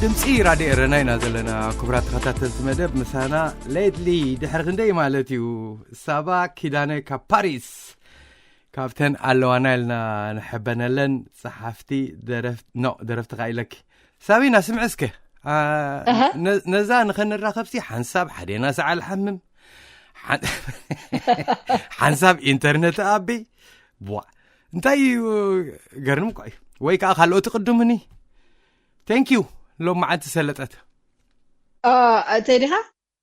ድምፂ ራድዮ ኤረና ኢና ዘለና። ክቡራት ተኸታተልቲ መደብ፣ ምሳና ሌትሊ ድሕሪ ክንደይ ማለት እዩ፣ ሳባ ኪዳነ ካብ ፓሪስ፣ ካብተን ኣለዋና ኢልና ንሕበነለን ጸሓፍቲ ደረፍ-፣ ኖ፣ ደረፍቲ ካ ኢለኪ። ሳቢና፣ ስምዒ እስከ። አ፣ እህ። ነ-፣ ነዛ ንኸንራኸብሲ ሓንሳብ ሓዴና ሰዓል ሓምም። ሓን-፣ ሓንሳብ ኢንተርነት ኣቢ። ቧ። እንታይ እዩ፣ ገርም እኮ እዩ። ወይ ከዓ ካልኦት ይቕድሙኒ። Thank you። ሎም መዓልቲ ሰለጠት። ኦ፣ እንታይ ዲኻ?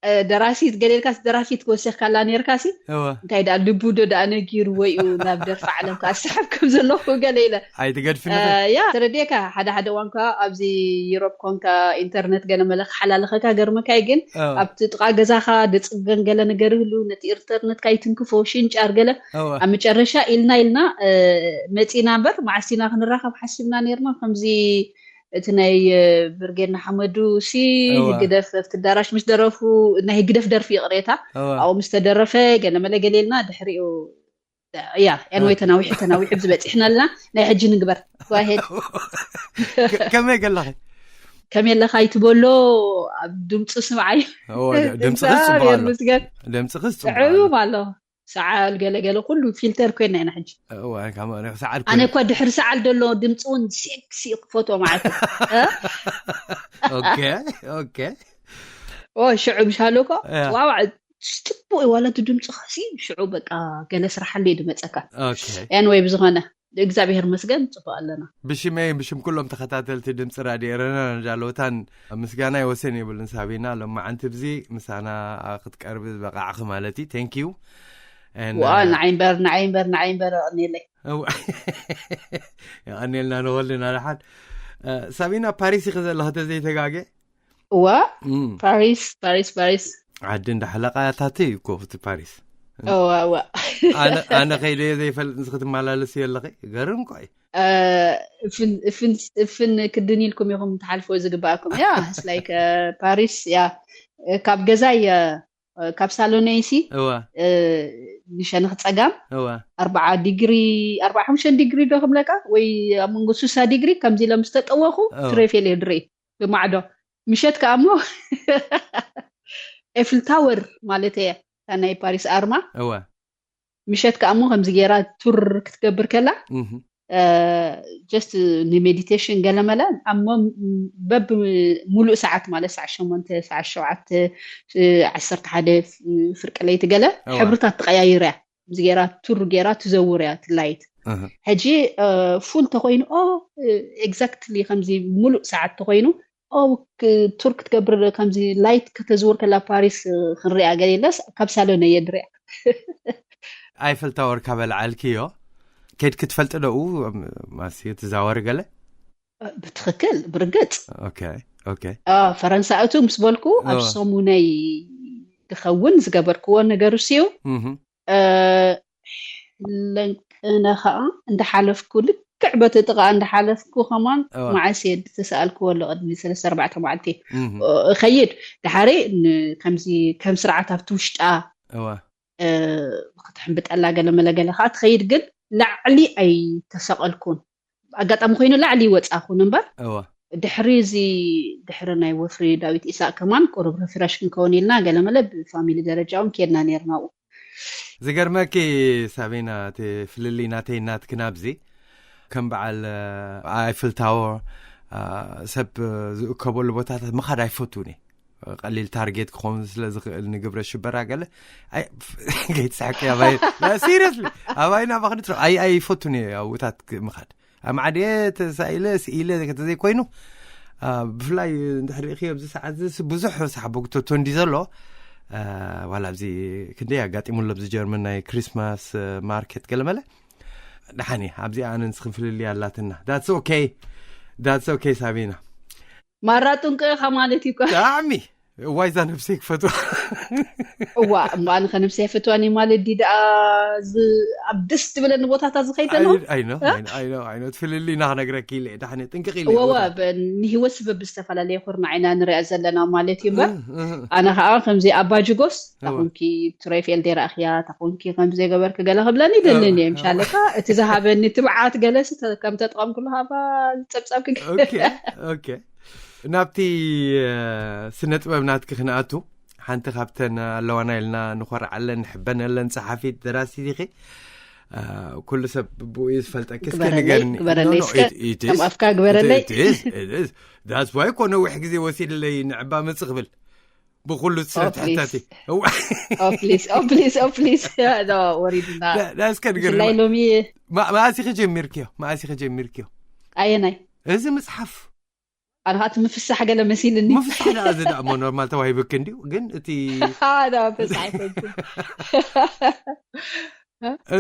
እ፣ ደራሲት ገሌልካስ ደራፊት ክወሰኽካላ ነርካሲ? እወ። እንታይ ደኣ ልቡ ዶ ደኣ ነጊርዎ እዩ ናብ ደርፊ ዓለም ክኣሰሓብ ከም ዘለኹ ገለ ኢለ። ኣይትገድፍኒ እ፣ ኸ? ያ፣ ተረዲኤካ። ሓደ ሓደ እዋን ከኣ ኣብዚ ዩሮፕ ኮንካ ኢንተርነት ገለ መለ ክሓላልኸካ ገርመካ እዩ፣ ግን እወ። ኣብቲ ጥቓ ገዛኻ ድጽገን ገለ ነገር ይህሉ፣ ነቲ ኢንተርነትካ ይትንክፎ፣ ሽንጫር ገለ። እወ። ኣብ መጨረሻ ኢልና ኢልና፣ እ፣ መጺና እምበር፣ መዓስ ኢና ክንራኸብ ሓሲብና ነርና። ከምዚ እቲ ናይ፣ እ፣ ብርጌድ ንሓመዱ ሲ እወ። ህግደፍ ኣብቲ ኣዳራሽ ምስ ደረፉ፣ ናይ ህግደፍ ደርፊ ይቕሬታ፣ እወ። ኣብኡ ምስ ተደረፈ፣ ገለ መለ ገለ ኢልና ድሕሪኡ፣ ያ፣ ኤንወይ፣ እወ። ተናዊሑ፣ ተናዊሑ ብዝበጺሕና ኣለና። ናይ ሕጂ ንግበር። Go ahead። ከ-፣ ከመይ ገለኺ? ከመይ ኣለኻ ይትበሎ፣ ኣብ ድምፁ ስምዓዮ። እወ፣ ድ-፣ ድምፅኺ ጽቡቕ እግዚኣብሔር ኣሎ። ምስገን። ድምፅኺ ጽቡቕ ኣሎ። ጥዑም ኣሎ። ሰዓል ገለ ገለ ኩሉ ፊልተር ኮይና ኢና ሕጂ። እወ፣ ካብ ሰዓል ኣነ ኮይና። እኳ ድሕሪ ሰዓል ዘሎ ድምፂ እውን ሴክሲ ክፈትዎ ማለት እዩ። እ? ኦኬ፣ ኦኬ። ኦ፣ ሽዑ ምሽ ሃለኮ፣ ያ። ዋዋ፣ ጽቡቕ እዩ፣ ዋላ እቲ ድምፅኻ ሲ፣ ሽዑ በቃ ገለ ስራሕ ኣሎ እዩ ድመፀካ። ኦኬ። ኤንወይ፣ ብዝኾነ፣ እግዚኣብሔር መስገን፣ ጽቡቕ ኣለና። ብሽመይ፣ ብሽም ኩሎም ተኸታተልቲ ድምፂ ራድዮ ኤረና፣ ንዳለወታን ምስጋና ይወሰን የብሉን። ሳቢና፣ ሎማዓንቲ ብዚ ምሳና ክትቀርቢ ዝበቃዕኺ ማለት እዩ። Thank you። And፣ ዋ፣ uh፣ ንዓይ እምበር፣ ንዓይ እምበር፣ ንዓይ እምበር፣ ኣቐንየለይ። እው። የቐንየልና ንወልና ደሓን። እ፣ ሳቢና፣ ፓሪስ ኢኺ ዘለኺ ተዘይተጋጌ? እዋ፣ እም። ፓሪስ፣ ፓሪስ፣ ፓሪስ። ዓዲ እንዳ ሓለቓታት እዩ እኮ እቲ ፓሪስ። እዋ፣ እዋ። ኣነ፣ ኣነ ከይደዮ ዘይፈልጥ ንስኺ ትመላለስዮ ኣለኺ? ገርም እኮ እዩ። እ፣ እፍን፣ እፍን፣ እፍን ክድን ኢልኩም ኢኹም ትሓልፎ ዝግባኣኩም። ያ፣ it's like፣ እ፣ ፓሪስ፣ ያ፣ እ፣ ካብ ገዛይ፣ እ፣ እ፣ ካብ ሳሎነይሲ፣ እወ። እ፣ ንሸነኽ ጸጋም እወ። ኣርብዓ ዲግሪ፣ ኣርብዓ ሓሙሽተ ዲግሪ ዶ ክብለካ? ወይ ኣብ መንጎ ስሳ ዲግሪ ከምዚ ኢሎም ዝተጠወኹ እወ። ትሬፌል እየ ድርኢ ብማዕዶ። ምሸት ከኣ እሞ ኤፍል ታወር ማለት እየ፣ እታ ናይ ፓሪስ ኣርማ። እወ። ምሸት ከኣ እሞ ከምዚ ገይራ ቱር ክትገብር ከላ፣ እህ። እ፣ ጀስት ንሜዲቴሽን ገለ መለ፣ ኣሞ በብ ሙሉእ ሰዓት ማለት ሰዓት ሸሞንተ፣ ሰዓት ሸውዓተ፣ እ፣ ዓሰርተ ሓደ ፍርቂ ለይቲ ገለ እወ። ሕብርታት ትቀያይር እያ። ከምዚ ገይራ ቱር ገይራ ትዘውር እያ እቲ ላይት። እህ። ሕጂ፣ እ፣ ፉል ተኮይኑ፣ ኦ፣ ኤግዛክትሊ ከምዚ ሙሉእ ሰዓት ተኮይኑ፣ ኦ፣ ክ-፣ ቱር ክትገብር ከምዚ ላይት ከተዝውር ከላ ፓሪስ፣ እ፣ ክንሪኣ ገለ ኢለስ ካብ ሳሎን እየ ድሪኣ። ኣይፈል ታወር ካብ ኣልዓልክዮ፣ ከይድኪ ትፈልጢ ዶ? ማሲ ትዛወሪ ገለ? ብትኽክል፣ ብርግጽ። ኦኬ፣ ኦኬ። አ፣ ፈረንሳ እቱ ምስ በልኩ፣ ኣብ ኦ። ሰሙነይ ክኸውን ዝገበርክዎ ነገር እሱ እዩ። እህ። እ፣ ለንቅነ ኸኣ እንዳሓለፍኩ፣ ልክዕ በቲ ጥቓ እንዳሓለፍኩ ከማን ኦ። መዓስ እየ ዝተሰኣልክዎ ኣሎ፣ ቅድሚ ሰለስተ ኣርባዕተ መዓልቲ። እህ። ኦ፣ እኸይድ። ድሓሪ ን-፣ ከምዚ ከም ስርዓት ኣብቲ ውሽጣ፣ እወ። እ፣ ክትሕምብጠላ ገለ መለ ገለ ኸኣ ትኸይድ፣ ግን ላዕሊ ኣይተሰቐልኩን። ኣጋጣሚ ኮይኑ ላዕሊ ይወጻኹን እምበር፣ እወ። ድሕሪ እዚ፣ ድሕሪ ናይ ወፍሪ ዳዊት ኢሳቅ ከማን ቁሩብ ሪፍረሽ ክንከውን ኢልና፣ ገለ መለ ብፋሚሊ ደረጃ እውን ኬድና ነይርና ኣብኡ። ዝገርመኪ ሳቢና፣ እቲ ፍልልይ ናተይ ናትክን ኣብዚ፣ ከም በዓል፣ እ፣ ኣይፍል ታወር፣ እ፣ ሰብ፣ እ፣ ዝእከበሉ ቦታታት ምኻድ ኣይፈቱን እየ። ቀሊል ታርጌት ክኸውን ስለ ዝኽእል ንግብረ ሽበራ ገለ፣ ኣይ፣ ከይትስሕቂ ኣባይ፣ ሲሪየስሊ፣ ኣባይና ባኽኒ ትረ-፣ ኣይ፣ ኣይፈቱን እየ ኣብኡታት ክ-፣ ምኻድ። ኣብ ማዕድየ ተሳኢለ፣ ስኢለ ከተዘይኮይኑ፣ አ፣ ብፍላይ እንድሕር ርኢኽዮ ኣብዚ ሰዓት እዚ ብዙሕ ሳሕቦ ክተቶ እንዲ ዘሎ፣ አ፣ ዋላ ኣብዚ ክንደይ ኣጋጢሙ ኣሎ፣ ኣብዚ ጀርመን ናይ ክሪስማስ፣ አ፣ ማርኬት ገለ መለ። ደሓን እየ፣ ኣብዚኣ ኣነ ንስኽን ፍልልይ ኣላትና። That's okay። That's okay፣ ሳቢና። ማራ ጥንቅኻ ማለት እዩ እኮ። ብጣዕሚ። እዋይ፣ እዛ ነብሰይ ክፈትዋ። እዋ፣ እሞ ኣነ ከ ነብሰይ ኣይፈትዋን እየ ማለት ድዩ ደኣ፣ ዝ-፣ ኣብ ደስ ትብለኒ ቦታታት ዝኸይድ ዘለኹ? ኣይ፣ ኣይ፣ ኖ፣ እ? ኣይ፣ ኖ፣ ኣይ፣ ኖ፣ ኣይ፣ ኖ፣ ትፍልልይ ኢና ክነግረኪ ኢለ እየ። ዳሕነ ጥንቅቕ ኢለ እወ፣ እየ። በ-፣ ንህይወት ስበብ ብዝተፈላለየ ኩርናዕ ኢና ንሪኣ ዘለና ማለት እዩ እምበር፣ እህ፣ እህ። ኣነ ኸኣ ከምዚ ኣባ ጅጎስ፣ እወ። ታኹንኪ ትሬፌል ደይረኣኽያ፣ ታኹንኪ ከምዚ የገበርኪ ገለ ክብለኒ ይደልን እወ፣ እየ። እወ። ምሻለካ፣ እቲ ዝሃበኒ ትብዓት ገለሲ ተ-፣ ከም ተጠቐምኩሉ ሃባ ጸብጻብ ክግ-፣ ኦኬ፣ ኦኬ። ናብቲ ስነ ጥበብ ናትኪ ክንኣቱ፣ ሓንቲ ካብተን ኣለዋና ኢልና ንኾርዓለን ንሕበነለን ጸሓፊት ደራሲ ዲኺ? ኩሉ ሰብ ብኡ እዩ ዝፈልጠኪ። እስከ ንገርኒ። ግበረለይ እስከ። ከም ኣፍካ ግበረለይ። That's why እኮ ነዊሕ ግዜ ወሲድለይ ንዕባ ምጽእ ክብል ብኩሉ ስርትሕታቲ። ፕሊስ ፕሊስ ፕሊስ። ወሪድና። እስከ ንገርኒ። ሎሚ መኣስ ኢኺ ጀሚርክዮ? መኣስ ኢኺ ጀሚርክዮ? ኣየናይ? እዚ ምጽሓፍ። ኣነ ከዓ እቲ ምፍሳሕ ገለ መሲልኒ። ምፍሳሕ ደኣ እዚ ደኣ እሞ ኖርማል ተዋሂብክ እንድዩ፣ ግን እቲ ፍሳሕ ኣይኮንኩ።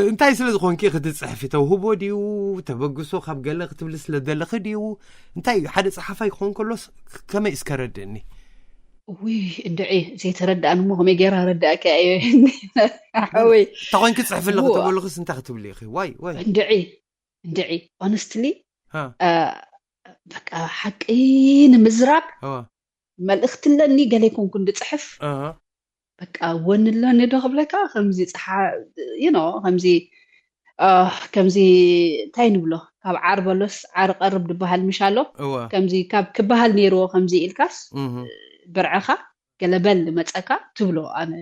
እንታይ ስለ ዝኾንኪ ክትጽሕፊ ተውህቦ ድዩ? ተበግሶ ካብ ገለ ክትብሊ ስለ ዘለኺ ድዩ? እንታይ ሓደ ጸሓፋይ ክኾን ከሎስ ከመይ እስከ ረድእኒ? ውይ እንድዒ ዘይተረድኣን እሞ ከመይ ገይራ ረድኣካ እየ ሓወይ። እንታይ ኮይንኪ ጽሕፊ ኣለኺ ተበልኽስ እንታይ ክትብሊ ኢኺ? ዋይ ዋይ። እንድዒ እንድዒ ኦነስትሊ ሃ። በቃ ሓቂ ንምዝራብ እዋ መልእኽቲ ኣለኒ ገለ ይኮንኩ እንድፅሕፍ ኣሃ በቃ ወን ኣለኒ ዶ ክብለካ ከምዚ ፀሓ you know ከምዚ አ፣ ከምዚ እንታይ ንብሎ ካብ ዓር በሎስ ዓር ቀርብ ድበሃል ምሽ ኣሎ እዋ ከምዚ ካብ ክበሃል ነይርዎ ከምዚ ኢልካስ እህ ብርዕኻ ገለበል መፀካ ትብሎ ኣነ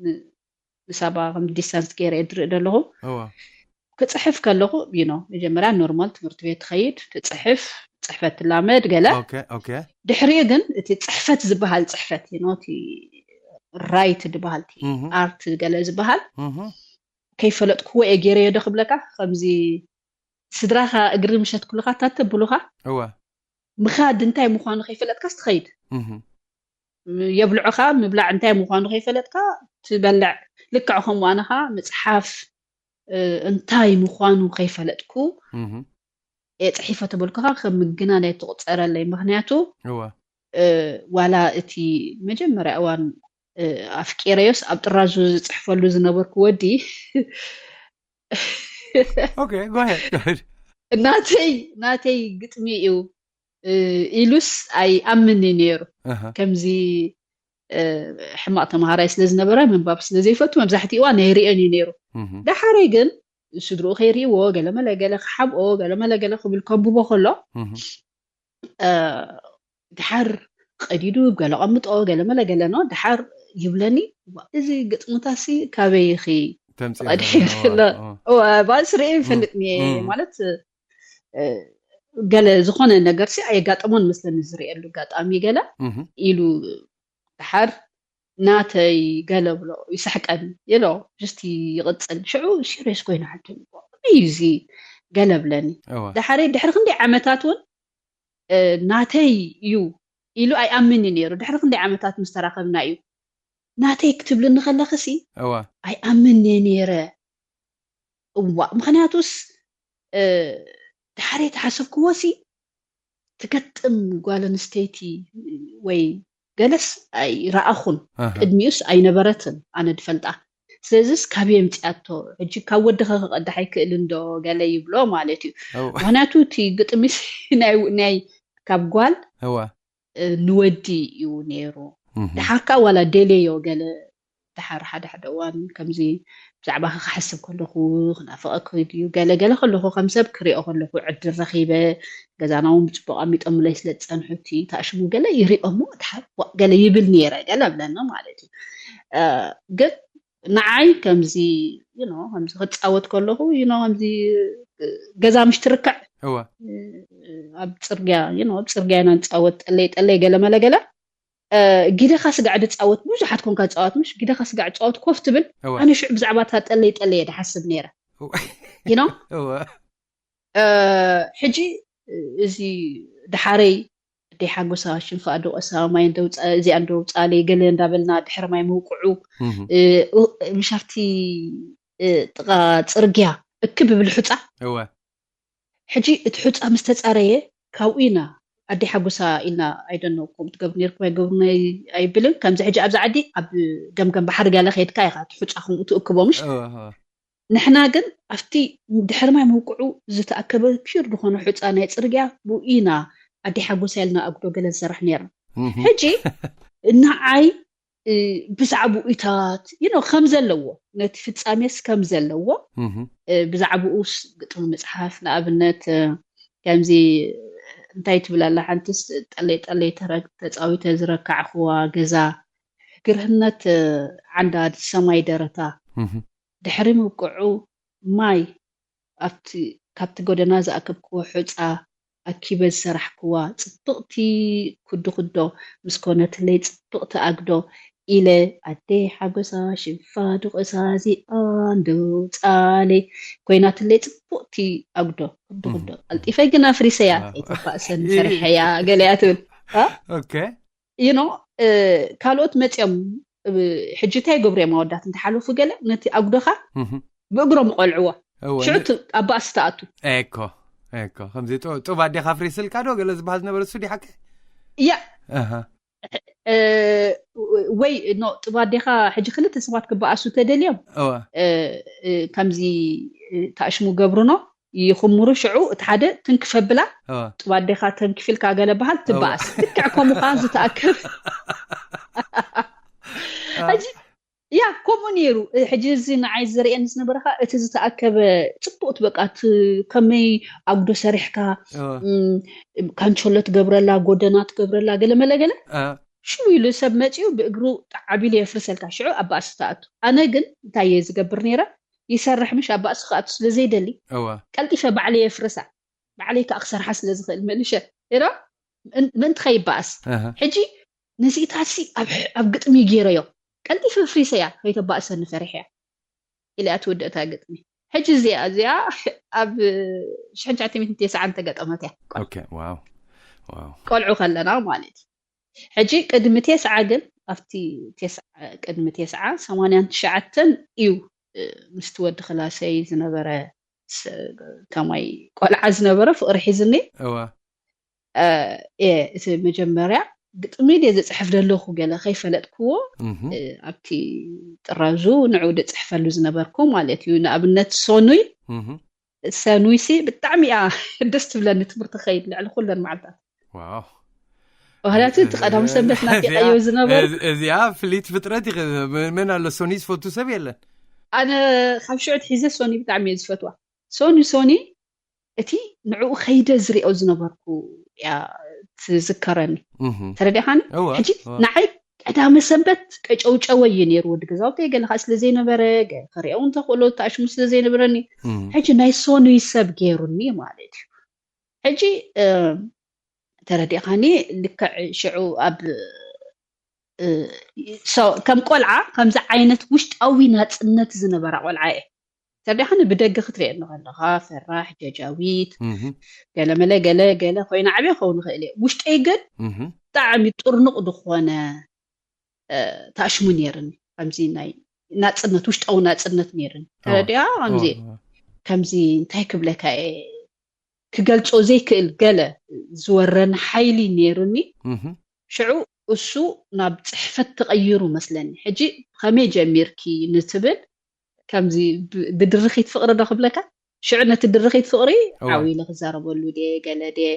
ን- ንሳባ ከም ዲስታንስ ገይረ እየ ድርኢ ዘለኹ እዋ ክፅሕፍ ከለኹ you know መጀመርያ ኖርማል ትምህርቲ ቤት ትኸይድ ትፅሕፍ ፅሕፈት ትላመድ ገለ ኦኬ ኦኬ ድሕሪኡ ግን እቲ ፅሕፈት ዝበሃል ፅሕፈት you know እቲ ራይት ዝበሃል እቲ እህ ኣርት ገለ ዝበሃል እህ ከይፈለጥክዎ እየ ገይረዮ ዶ ክብለካ ከምዚ ስድራኻ እግሪ ምሸት ኩልኻ ታተብሉኻ እዋ ምኻድ እንታይ ምዃኑ ከይፈለጥካስ ትኸይድ እህ የብልዑኻ ምብላዕ እንታይ ምዃኑ ከይፈለጥካ ትበልዕ ልክዕ ከምኡ ኣነኻ ምፅሓፍ እ፣ እንታይ ምዃኑ ከይፈለጥኩ እህ እየ ፅሒፈ ተበልኩኻ ከም ምግናን እየ ትቑፀረለይ ምክንያቱ እዋ እ፣ ዋላ እቲ መጀመርያ እዋን እ፣ ኣፍቂረዮስ ኣብ ጥራዙ ዝፅሕፈሉ ዝነበርኩ ወዲ ኦኬ go ahead go ahead ናተይ ናተይ ግጥሚ እዩ እ፣ ኢሉስ ኣይኣምንኒ ነይሩ ኣሃ ከምዚ እ፣ ሕማቕ ተምሃራይ ስለ ዝነበረ ምንባብ ስለ ዘይፈቱ መብዛሕትኡ እዋን ኣይርእዮን እዩ ነይሩ እህ ዳሓረይ ግን ስድርኡ ከይርእይዎ ገለመለ ገለ ክሓብኦ ገለመለ ገለ ክብል ከንብቦ ከሎ እህ እ፣ ድሓር ቀዲዱ ገለ ቀምጦ ገለመለ ገለ ኖ ድሓር ይብለኒ "ዋ፣ እዚ ግጥምታሲ ካበይ ኢኺ ተምጽእ ቀድሒ ገለ እዋ፣ ባእሲ ርእየ ይፈልጥ እየ እም። ማለት እ፣ ገለ ዝኾነ ነገር ሲ ኣየጋጠሞን መስለኒ ዝርእየሉ ኣጋጣሚ ገለ እህ ኢሉ ድሓር ናተይ ገለ ብሎ ይስሕቀኒ ይሎ just ይቕፅል ሽዑ ሲሪየስ ኮይነ ሓንቲ እዩ እዚ ገለ ብለኒ እዋ ድሓረይ ድሕሪ ክንደይ ዓመታት እውን እ፣ ናተይ እዩ ኢሉ ኣይኣምን እዩ ነይሩ ድሕሪ ክንደይ ዓመታት ምስ ተራኸብና እዩ ናተይ ክትብልኒ ከለኽሲ እዋ ኣይኣምን እየ ነይረ እዋ ምክንያቱስ እ፣ ድሓረይ ተሓሰብክዎ ሲ ትገጥም ጓል ኣንስተይቲ ወይ ገለስ ኣይረኣኹን ኣሃ ቅድሚኡስ ኣይነበረትን ኣነ ድፈልጣ ስለዚስ ካበይ ኣምፅኣቶ ሕጂ ካብ ወድኸ ክቐዳሕ ኣይክእልን ዶ ገለ ይብሎ ማለት እዩ እው ምክንያቱ እቲ ግጥሚስ ናይ ናይ ካብ ጓል እዋ እ፣ ንወዲ እዩ ነይሩ እህ ድሓር ከዓ ዋላ ደልየዮ ገለ ድሓር ሓደ ሓደ እዋን ከምዚ ብዛዕባኻ ክሓስብ ከለኹ ክናፍቐኪ ድዩ ገለ ገለ ከለኹ ከም ሰብ ክሪኦ ከለኹ ዕድል ረኺበ ገዛና እውን ብፅቡቅ ኣሚጦምለይ ስለ ዝፀንሑ እቲ ተኣሽሙ ገለ ይሪኦ እሞ ድሓር ዋእ ገለ ይብል ነይረ ገለ ብለኒ ማለት እዩ እ፣ ግን ንዓይ ከምዚ you know ከምዚ ክፃወት ከለኹ you know ከምዚ እ፣ ገዛ ምሽ ትርክዕ እዋ ኣብ ፅርግያ you know ኣብ ፅርግያ ኢና ንፃወት ጠለይ ጠለይ ገለ መለ ገለ እ፣ ጊደኻ ስጋዕ ድፃወት ብዙሓት ኮንካ ዝፃወት ምሽ ጊደኻ ስጋዕ ፃወት ኮፍ ትብል እዋ ኣነ ሽዑ ብዛዕባ እታ ጠለይ ጠለይ እየ ድሓስብ ነይረ you know እዋ እ፣ ሕጂ እዚ ድሓረይ ኣደይ ሓጎሳ ሽንፋ ኣዶ ቀሳ ማይ እንደውፃ እዚኣ እንደውፃለይ ገለ እንዳበልና ድሕሪ ማይ ምውቅዑ እህ እ፣ እ፣ ምሻፍቲ እ፣ ጥቓ ፅርግያ እክብ ይብል ሑፃ እዋ ሕጂ እቲ ሑፃ ምስ ተፃረየ ካብኡ ኢና ኣደይ ሓጎሳ ኢልና ኣይደነኩም ትገብሩ ነርኩም ኣይገብሩን ኣይ- ኣይብልን ከምዚ ሕጂ ኣብዚ ዓዲ ኣብ ገምገም ባሕሪ ገለ ከይድካ ኢኻ እቲ ሑፃ ከምኡ ትእክቦ ምሽ እዋ እዋ ንሕና ግን ኣብቲ ድሕሪ ማይ ምውቅዑ ዝተኣከበ ፒር ዝኾነ ሑፃ ናይ ፅርግያ ብኡ ኢና ኣደይ ሓጎሳ ኢልና ኣጉዶ ገለ ዝሰርሕ ነርና እህ ሕጂ ንዓይ እ፣ ብዛዕባኡታት you know ከም ዘለዎ ነቲ ፍጻሜስ ከም ዘለዎ እህ እ፣ ብዛዕባኡስ ግጥሚ ምፅሓፍ ንኣብነት እ፣ ከምዚ እንታይ ትብል ኣላ ሓንትስ፣ ጠለይ ጠለይ ተረ- ተፃዊተ ዝረካዕክዋ ገዛ፣ ግርህነት፣ እ፣ ዓንዳ ሰማይ ደረታ። ድሕሪ ምብቅዑ ማይ ኣብቲ ካብቲ ጎደና ዝኣከብክዎ ሑፃ ኣኪበ ዝሰራሕክዋ ፅብቕቲ ኩድኩዶ ምስ ኮነትለይ ፅብቕቲ ኣግዶ ኢለ ኣደይ ሓጎሳ ሽንፋ ድቆሳ እዚኣ እንዶ ፃለይ ኮይናትለይ ፅብቕቲ ኣግዶ ኩድኩዶ ቀልጢፈ ግን ኣፍሪሰያ ከይተባእሰኒ ፈሪሐያ ገለያ ትብል። ኦኬ you know ካልኦት መፅኦም ሕጂ እንታይ ይገብሩ እዮም ኣወዳት እንተሓለፉ ገለ ነቲ ኣጉዶኻ ብእግሮም ይቆልዕዎ። ሽዑ ኣብ ባእሲ ተኣቱ። እኮ እኮ ከምዚ ጡብ ኣዴኻ ኣፍሪስልካ ዶ ገለ ዝበሃል ዝነበረ እሱ ዲሓቂ? እያ ወይ ኖ ጡብ ኣዴኻ ሕጂ ክልተ ሰባት ክበኣሱ ተደልዮም ከምዚ ተኣሽሙ ገብርኖ ይኽምሩ። ሽዑ እቲ ሓደ ትንክፍ ኣብላ ጡብ ኣዴኻ ተንክፍ ኢልካ ገለ በሃል ትበኣስ። ልክዕ ከምኡ ከዓ ዝተኣከበ ሕጂ ያ ከምኡ ነይሩ። ሕጂ እዚ ንዓይ ዝርእየኒ ዝነበረ ከዓ እቲ ዝተኣከበ ፅቡቅ በቃ እቲ ከመይ ኣጉዶ ሰሪሕካ ካንቸሎ ትገብረላ ጎደና ትገብረላ ገለ መለ ገለ ሽው ኢሉ ሰብ መፂኡ ብእግሩ ጣዕ ኣቢሉ የፍርሰልካ። ሽዑ ኣብ ባእሲ ትኣቱ። ኣነ ግን እንታይ እየ ዝገብር ነይረ? ይሰርሕ ምሽ ኣብ ባእሲ ክኣቱ ስለ ዘይደሊ ቀልጢፈ ባዕለይ የፍርሳ። ባዕለይ ከዓ ክሰርሓ ስለ ዝኽእል መልሸ ዶ ምእንቲ ከይበኣስ ሕጂ ነዚእታሲ ኣብ ግጥሚ ገይረዮ ቀልጢፈ ፍሪሰያ ከይተባእሰኒ ፈሪሐያ ኢለያ ትውድእታ ግጥሚ። ሕጂ እዚኣ እዚኣ ኣብ ሽሕን ትሽዓተ ሚእትን ተስዓን ተገጠመት እያ። ቆልዑ ከለና ማለት እዩ። ሕጂ ቅድሚ ቴስዓ ግን ኣብቲ ቅድሚ ቴስዓ ሰማንያን ትሽዓተን እዩ ምስቲ ወዲ ክላሰይ ዝነበረ ከማይ ቆልዓ ዝነበረ ፍቅሪ ሒዝኒ። እቲ መጀመርያ ግጥሚ ድየ ዝፅሕፍ ዘለኹ ገለ ከይፈለጥክዎ ኣብቲ ጥራዙ ንዑ ድፅሕፈሉ ዝነበርኩ ማለት እዩ። ንኣብነት ሶኑይ ሰኑይሲ ብጣዕሚ እያ ደስ ትብለኒ። ትምህርቲ ከይድ ልዕሊ ኩለን መዓልታት ባህላቱ እቲ ቀዳም ሰንበት ናፊቀዮ ዝነበሩ እዚኣ ፍልይቲ ፍጥረት መን ኣሎ ሶኒ ዝፈቱ ሰብ የለን። ኣነ ካብ ሽዑ ሒዘ ሶኒ ብጣዕሚ እየ ዝፈትዋ። ሶኒ ሶኒ እቲ ንዕኡ ከይደ ዝሪኦ ዝነበርኩ እያ ትዝከረኒ። ተረዲኻኒ? ሕጂ ንዓይ ቀዳመ ሰንበት ቀጨውጨወ እዩ ነይሩ። ወዲ ገዛውተይ ገለ ከዓ ስለ ዘይነበረ ክሪኦ እውን ተኽእሎ ተኣሽሙ ስለ ዘይነበረኒ ሕጂ ናይ ሶኑይ ሰብ ገይሩኒ ማለት እዩ። ሕጂ ተረዲኻኒ? ልክዕ ሽዑ ኣብ ከም ቆልዓ ከምዚ ዓይነት ውሽጣዊ ናፅነት ዝነበራ ቆልዓ እየ። ተረዲኻኒ? ብደገ ክትሪኦ ከለኻ ፈራሕ ጀጃዊት ገለመለ ገለ ገለ ኮይነ ዓብየ ክኸውን ይኽእል እየ። ውሽጠይ ግን ብጣዕሚ ጥርኑቕ ዝኾነ ተኣሽሙ ነይርኒ። ከምዚ ናይ ናፅነት ውሽጣዊ ናፅነት ነይርኒ። ተረዲኣ ከምዚ ከምዚ እንታይ ክብለካ እየ ክገልፆ ዘይክእል ገለ ዝወረኒ ሓይሊ ነይሩኒ። ሽዑ እሱ ናብ ፅሕፈት ተቐይሩ መስለኒ። ሕጂ ከመይ ጀሚርኪ ንትብል ከምዚ ብድርኺት ፍቕሪ ዶ ክብለካ? ሽዑ ነቲ ድርኺት ፍቕሪ ዓው ኢለ ክዛረበሉ ድየ ገለ ድየ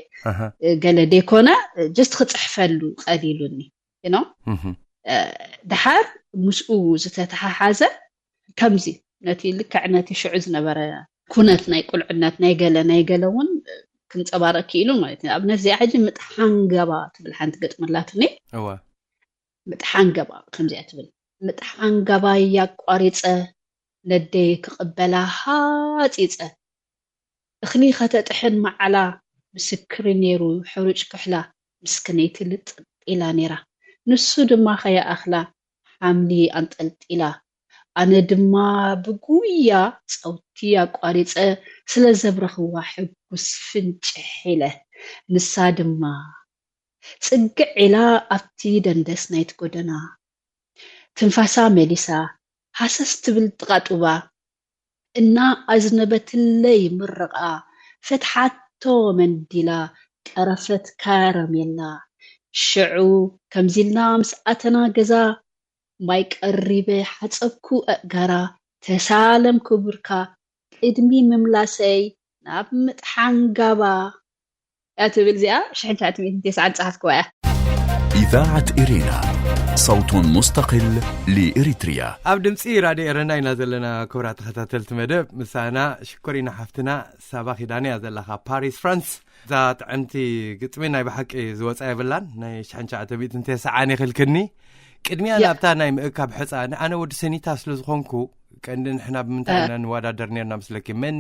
ገለ ደይኮነ just ክፅሕፈሉ ቀሊሉኒ። you know ድሓር ምስኡ ዝተተሓሓዘ ከምዚ ነቲ ልክዕ ነቲ ሽዑ ዝነበረ ኩነት ናይ ቁልዕነት ናይ ገለ ናይ ገለ እውን ክንፀባረቅ ክኢሉ ማለት እዩ። ንኣብነት እዚኣ ሕጂ ምጥሓን ገባ ትብል ሓንቲ ግጥሚ ኣላትኒ። ምጥሓን ገባ ከምዚኣ ትብል። ምጥሓን ገባይ ኣቋሪፀ ነደይ ክቕበላ ሃፂፀ እኽሊ ከተጥሕን መዓላ ምስክሪ ነይሩ ሕሩጭ ክሕላ ምስክነይቲ ልጥጥ ኢላ ነይራ። ንሱ ድማ ከይኣኽላ ሓምሊ ኣንጠልጢላ ኣነ ድማ ብጉያ ፀውቲ ኣቋሪፀ ስለ ዘብረኽዋ ሕጉስ ፍንጭሕ ኢለ ንሳ ድማ ፅግዕ ኢላ ኣብቲ ደንደስ ናይቲ ጎደና ትንፋሳ መሊሳ ሃሰስ ትብል ጥቓ ጡባ እና ኣዝነበትለይ ምርቓ ፈትሓቶ መንዲላ ቀረፈት ካረሜላ ሽዑ ከምዚልና ምስ ኣተና ገዛ ማይ ቀሪበ ሓፀብኩ ኣእጋራ ተሳለም ክቡርካ ቅድሚ ምምላሰይ ናብ ምጥሓን ጋባ እያ ትብል። እዚኣ ሽሕን ትሽዓተ ሚእትን ተስዓን ዝፀሓፍክዋ እያ። إذاعة إرينا، صوت مستقل لإريتريا. ኣብ ድምፂ ራድዮ ኤረና ኢና ዘለና። ክቡራት ተኸታተልቲ መደብ፣ ምሳና ሽኮሪና ሓፍትና ሳባ ኪዳነ እያ ዘላ ካብ ፓሪስ ፍራንስ። እዛ ጥዕምቲ ግጥሚ ናይ ብሓቂ ዝወፃ የብላን። ናይ ሽሕን ትሽዓተ ሚእትን ተስዓን ይኽልክኒ። ቅድሚያ ያ። ናብታ ናይ ምእካብ ሕፃ፣ ኣነ ወዲ ሰኒታ ስለ ዝኾንኩ፣ ቀንዲ ንሕና ብምንታይ እ። ኢና ንወዳደር ነርና ምስለኪ? መን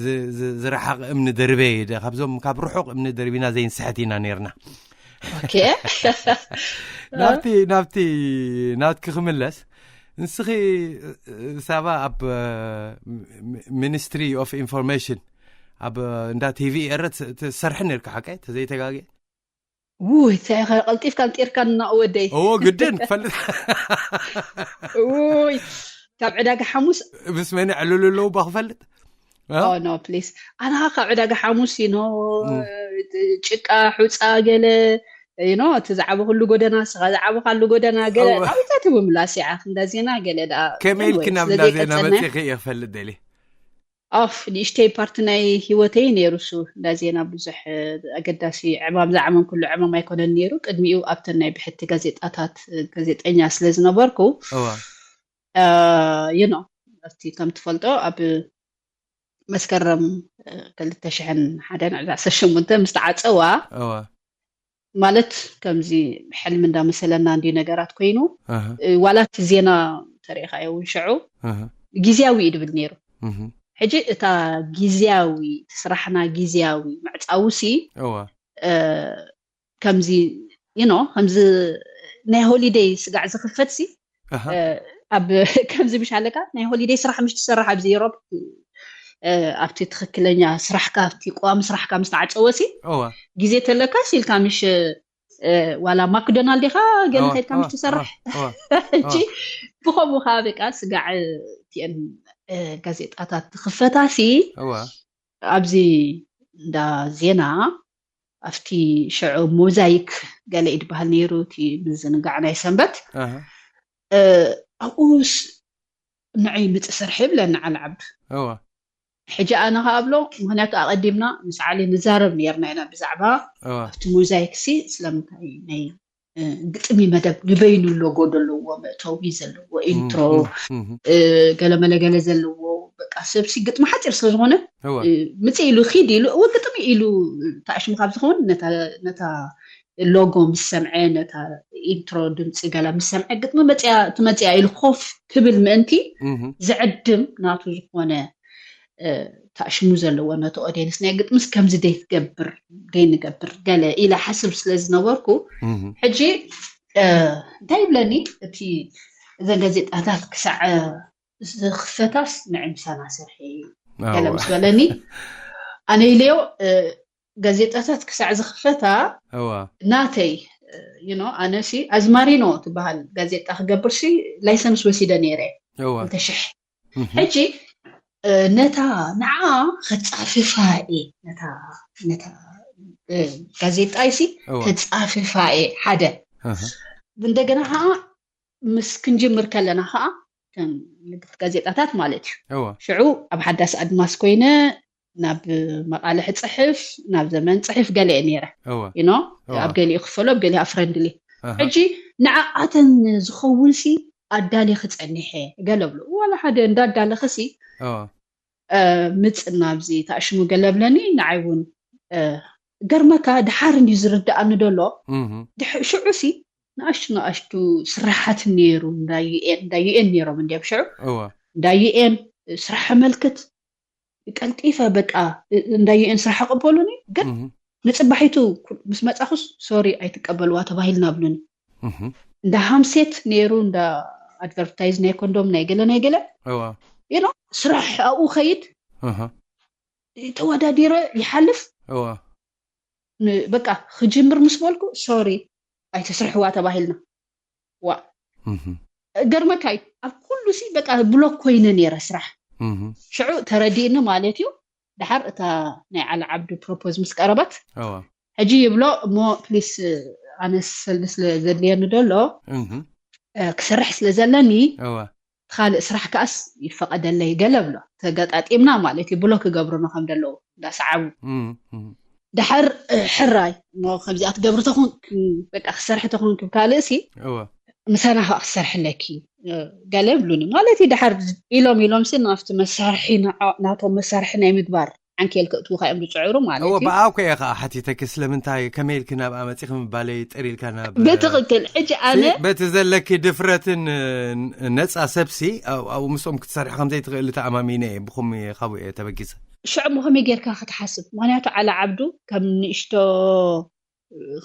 ዝ- ዝ- ዝረሓቕ እምኒ ደርበ ይደ ካብዞም ካብ ርሑቕ እምኒ ደርቢና ዘይንስሕት ኢና ነርና። ኦኬ። ናብቲ ናብቲ ናብትኪ ክምለስ፣ ንስኺ ሳባ ኣብ ሚኒስትሪ ኦፍ ኢንፎርሜሽን ኣብ እንዳ ቲቪ ኤረ ትሰርሒ ነርካ ሓቀ ተዘይተጋግየ? ውይ እንታይ ኢኻ ቀልጢፍካ ኣንጢርካ እና ወደይ። እዎ ግድን ክፈልጥ። ውይ ካብ ዕዳጋ ሓሙስ ምስ መን ዕልሉ ኣለዉ ባ ክፈልጥ? እ? ኖ ፕሊስ ኣና ካብ ዕዳጋ ሓሙስ ዩ ኖ እም። ጭቃ ሑፃ ገለ ዩ ኖ እቲ ዝዓበ ኩሉ ጎደና ስኻ ዝዓበ ካሉ ጎደና ገለ እወ። ናብታ ትብምላስ ይዓ እንዳ ዜና ገለ ደኣ ከመይ ኢልኪ ወይ ናብ ስለ እንዳ ዜና ዘይቀጸልና መፂኺ እየ ክፈልጥ ደሊ? ኦፍ ንእሽተይ ፓርቲ ናይ ህይወተይ ነይሩ እሱ እንዳ ዜና ብዙሕ ኣገዳሲ ዕማም ዝዓመም ኩሉ ዕማም ኣይኮነን ነይሩ። ቅድሚኡ ኣብተን ናይ ብሕቲ ጋዜጣታት ጋዜጠኛ ስለ ዝነበርኩ እዋ ዩ ኖ ኣብቲ ከም ትፈልጦ ኣብ መስከረም ክልተ ሽሕን ሓደን ዕስራ ዓሰርተ ሸሞንተ ምስ ተዓፀዋ እዋ ማለት ከምዚ ሕልሚ እንዳመሰለና እንዲ ነገራት ኮይኑ ኣሃ እ፣ ዋላ እቲ ዜና ተሪኢኻዮ እውን ሽዑ ኣሃ ግዜያዊ እዩ ድብል ነይሩ። እህ ሕጂ እታ ግዜያዊ እቲ ስራሕና ግዜያዊ ምዕፃውሲ እዋ እ፣ ከምዚ ዩ ኖ ከምዚ ናይ ሆሊደይ ስጋዕ ዝኽፈት ሲ ኣሃ እ፣ ኣብ ከምዚ ምሽ ኣለካ ናይ ሆሊደይ ስራሕ ምሽ ትሰርሕ ኣብዚ ዩሮፕ እ፣ ኣብቲ ትኽክለኛ ስራሕካ ኣብቲ ቀዋሚ ስራሕካ ምስ ተዓፀወ ሲ እዋ ግዜ ተለካ ሲልካ ምሽ እ፣ ዋላ ማክዶናልድ ኢኻ ገለ እዋ ከድካ እዋ ምሽ ትሰርሕ እዋ ሕጂ ብኸምኡ ከዓ በቃ ስጋዕ እቲአን እ፣ ጋዜጣታት ትኽፈታ ሲ እዋ ኣብዚ እንዳ ዜና ኣብቲ ሽዑ ሞዛይክ ገለ እዩ ዝበሃል ነይሩ እቲ ምዝንጋዕ ናይ ሰንበት ኣሃ እ፣ ኣብኡስ ንዐይ ምፅ ስርሒ ይብለኒ ዓል ዓብዱ። እዋ ሕጂ ኣነ ከኣ ኣብሎ ምክንያቱ ኣቐዲምና ምስ ዓሊ ንዛረብ ነርና ኢና ብዛዕባ እዋ ኣብቲ ሞዛይክ ሲ ስለምንታይ ናይ እ፣ ግጥሚ መደብ ንበይኑ ሎጎ ዘለዎ መእተዊ ዘለዎ ኢንትሮ እህ እ፣ ገለመለ ገለ ዘለዎ በቃ ሰብሲ ግጥሚ ሓፂር ስለ ዝኾነ እዋ እ፣ ምፅእ ኢሉ ኪድ ኢሉ እወ ግጥሚ ኢሉ ታሽሙ ካብ ዝኸውን ነታ ነታ ሎጎ ምስ ሰምዐ ነታ ኢንትሮ ድምፂ ገላ ምስ ሰምዐ ግጥሚ መፅያ ትመፅያ ኢሉ ኮፍ ክብል ምእንቲ እህ ዝዕድም ናቱ ዝኾነ እ፣ ታሽሙ ዘለዎ ነቲ ኦድየንስ ናይ ግጥምስ ከምዚ ደይትገብር ደይንገብር ገለ ኢለ ሓስብ ስለ ዝነበርኩ እህ ሕጂ እ፣ እንታይ ይብለኒ እቲ እዘን ጋዜጣታት ክሳዕ እ፣ ዝኽፈታስ ንዕምሳና ስርሒ ገለ እዋ ምስ በለኒ ኣነ ኢለዮ እ፣ ጋዜጣታት ክሳዕ ዝኽፈታ እዋ ናተይ ዩ ኖ ኣነሲ ኣዝማሪኖ ትበሃል ጋዜጣ ክገብርሲ ላይሰንስ ወሲደ ነይረ እዋ ክልተ ሽሕ እህ ሕጂ እ፣ ነታ ንዓ ከጻፍፋ እየ ነታ ነታ እ፣ ጋዜጣ ይሲ እዋ ከጻፍፋ እየ ሓደ ኣሃ እንደገና ከዓ ምስ ክንጅምር ከለና ከዓ ከም ንግድ ጋዜጣታት ማለት እዩ እዋ ሽዑ ኣብ ሓዳስ ኣድማስ ኮይነ ናብ መቃልሕ ፅሕፍ ናብ ዘመን ፅሕፍ ገለ እየ ነይረ እዋ ዩ ኖ እዋ ኣብ ገሊኡ ክፈሎ ኣብ ገሊኡ ኣብ ፍረንድሊ ኣሃ ሕጂ ንዓኣተን ዝኸውን ሲ ኣዳሊ ክፀኒሐ ገለ ብሎ ዋላ ሓደ እንዳዳለኸ ሲ እዋ እ፣ ምፅና ኣብዚ ታሽሙ ገለ ብለኒ ንዓይ እውን እ፣ ገርመካ ድሓር እንድዩ ዝርድኣኒ ደሎ እህ ድሕ- ሽዑ ሲ ንኣሽቱ ንኣሽቱ ስራሓት ነይሩ እንዳ ዩኤን እንዳ ዩኤን ነይሮም እንዲዮም ሽዑ እዋ እንዳ ዩኤን ስራሕ ኣመልክት ቀልጢፈ በቃ እ- እንዳ ዩኤን ስራሕ ኣቐበሉኒ ግን እህ ንፅባሒቱ ምስ መፃኹስ ሶሪ ኣይትቀበልዋ ተባሂልና ብሉኒ እህ እንዳ ሃምሴት ነይሩ እንዳ ኣድቨርታይዝ ናይ ኮንዶም ናይ ገለ ናይ ገለ እዋ ዩ ኖ ስራሕ ኣብኡ ከይድ እህ ተወዳዲረ ይሓልፍ እዋ ን- በቃ ክጅምር ምስ በልኩ ሶሪ ኣይተስርሕዋ ተባሂልና ዋ እህ ገርመካ እዩ ኣብ ኩሉ ሲ በቃ ብሎክ ኮይነ ነይረ ስራሕ እህ ሽዑ ተረዲእኒ ማለት እዩ ድሓር እታ ናይ ዓሊ ዓብዱ ፕሮፖዝ ምስ ቀረበት እዋ ሕጂ ይብሎ እሞ ፕሊስ ኣነ ሰልዲ ስለ ዘድልየኒ ደሎ እህ እ፣ ክሰርሕ ስለ ዘለኒ እዋ ካልእ ስራሕ ከኣስ ይፈቐደለይ ገለ ብሎ ተገጣጢምና ማለት እዩ ብሎ ክገብሩና ከም ደለዉ እንዳሰዓቡ እህ እህ ድሓር ሕራይ እሞ ከምዚኣ ትገብሪ ተኾን በቃ ክሰርሒ ተኾንኪ ካልእሲ እወ ምሳና ከዓ ክሰርሕለኪ ገለ ይብሉኒ ማለት እዩ። ድሓር ኢሎም ኢሎም ሲ ናብቲ መሳርሒ ናቶም መሳርሒ ናይ ምግባር ዓንኬል ከእትውካ እዮም ዝፅዕሩ ማለት እወ እዩ። ብኣብ ከየ ከዓ ሓቲተኪ ስለምንታይ ከመይ ኢልኪ ናብኣ መፂኺ ምባለይ ጥር ኢልካ ናብ ብትኽክል ሕጂ ኣነ በቲ ዘለኪ ድፍረትን ነፃ ሰብሲ ኣብኡ ምስኦም ክትሰርሒ ከምዘይትኽእሊ ተኣማሚነ እየ ብኹም ካብኡ እየ ተበጊሰ ሽዑ ሞ ከመይ ጌርካ ክትሓስብ? ምክንያቱ ዓላ ዓብዱ ከም ንእሽቶ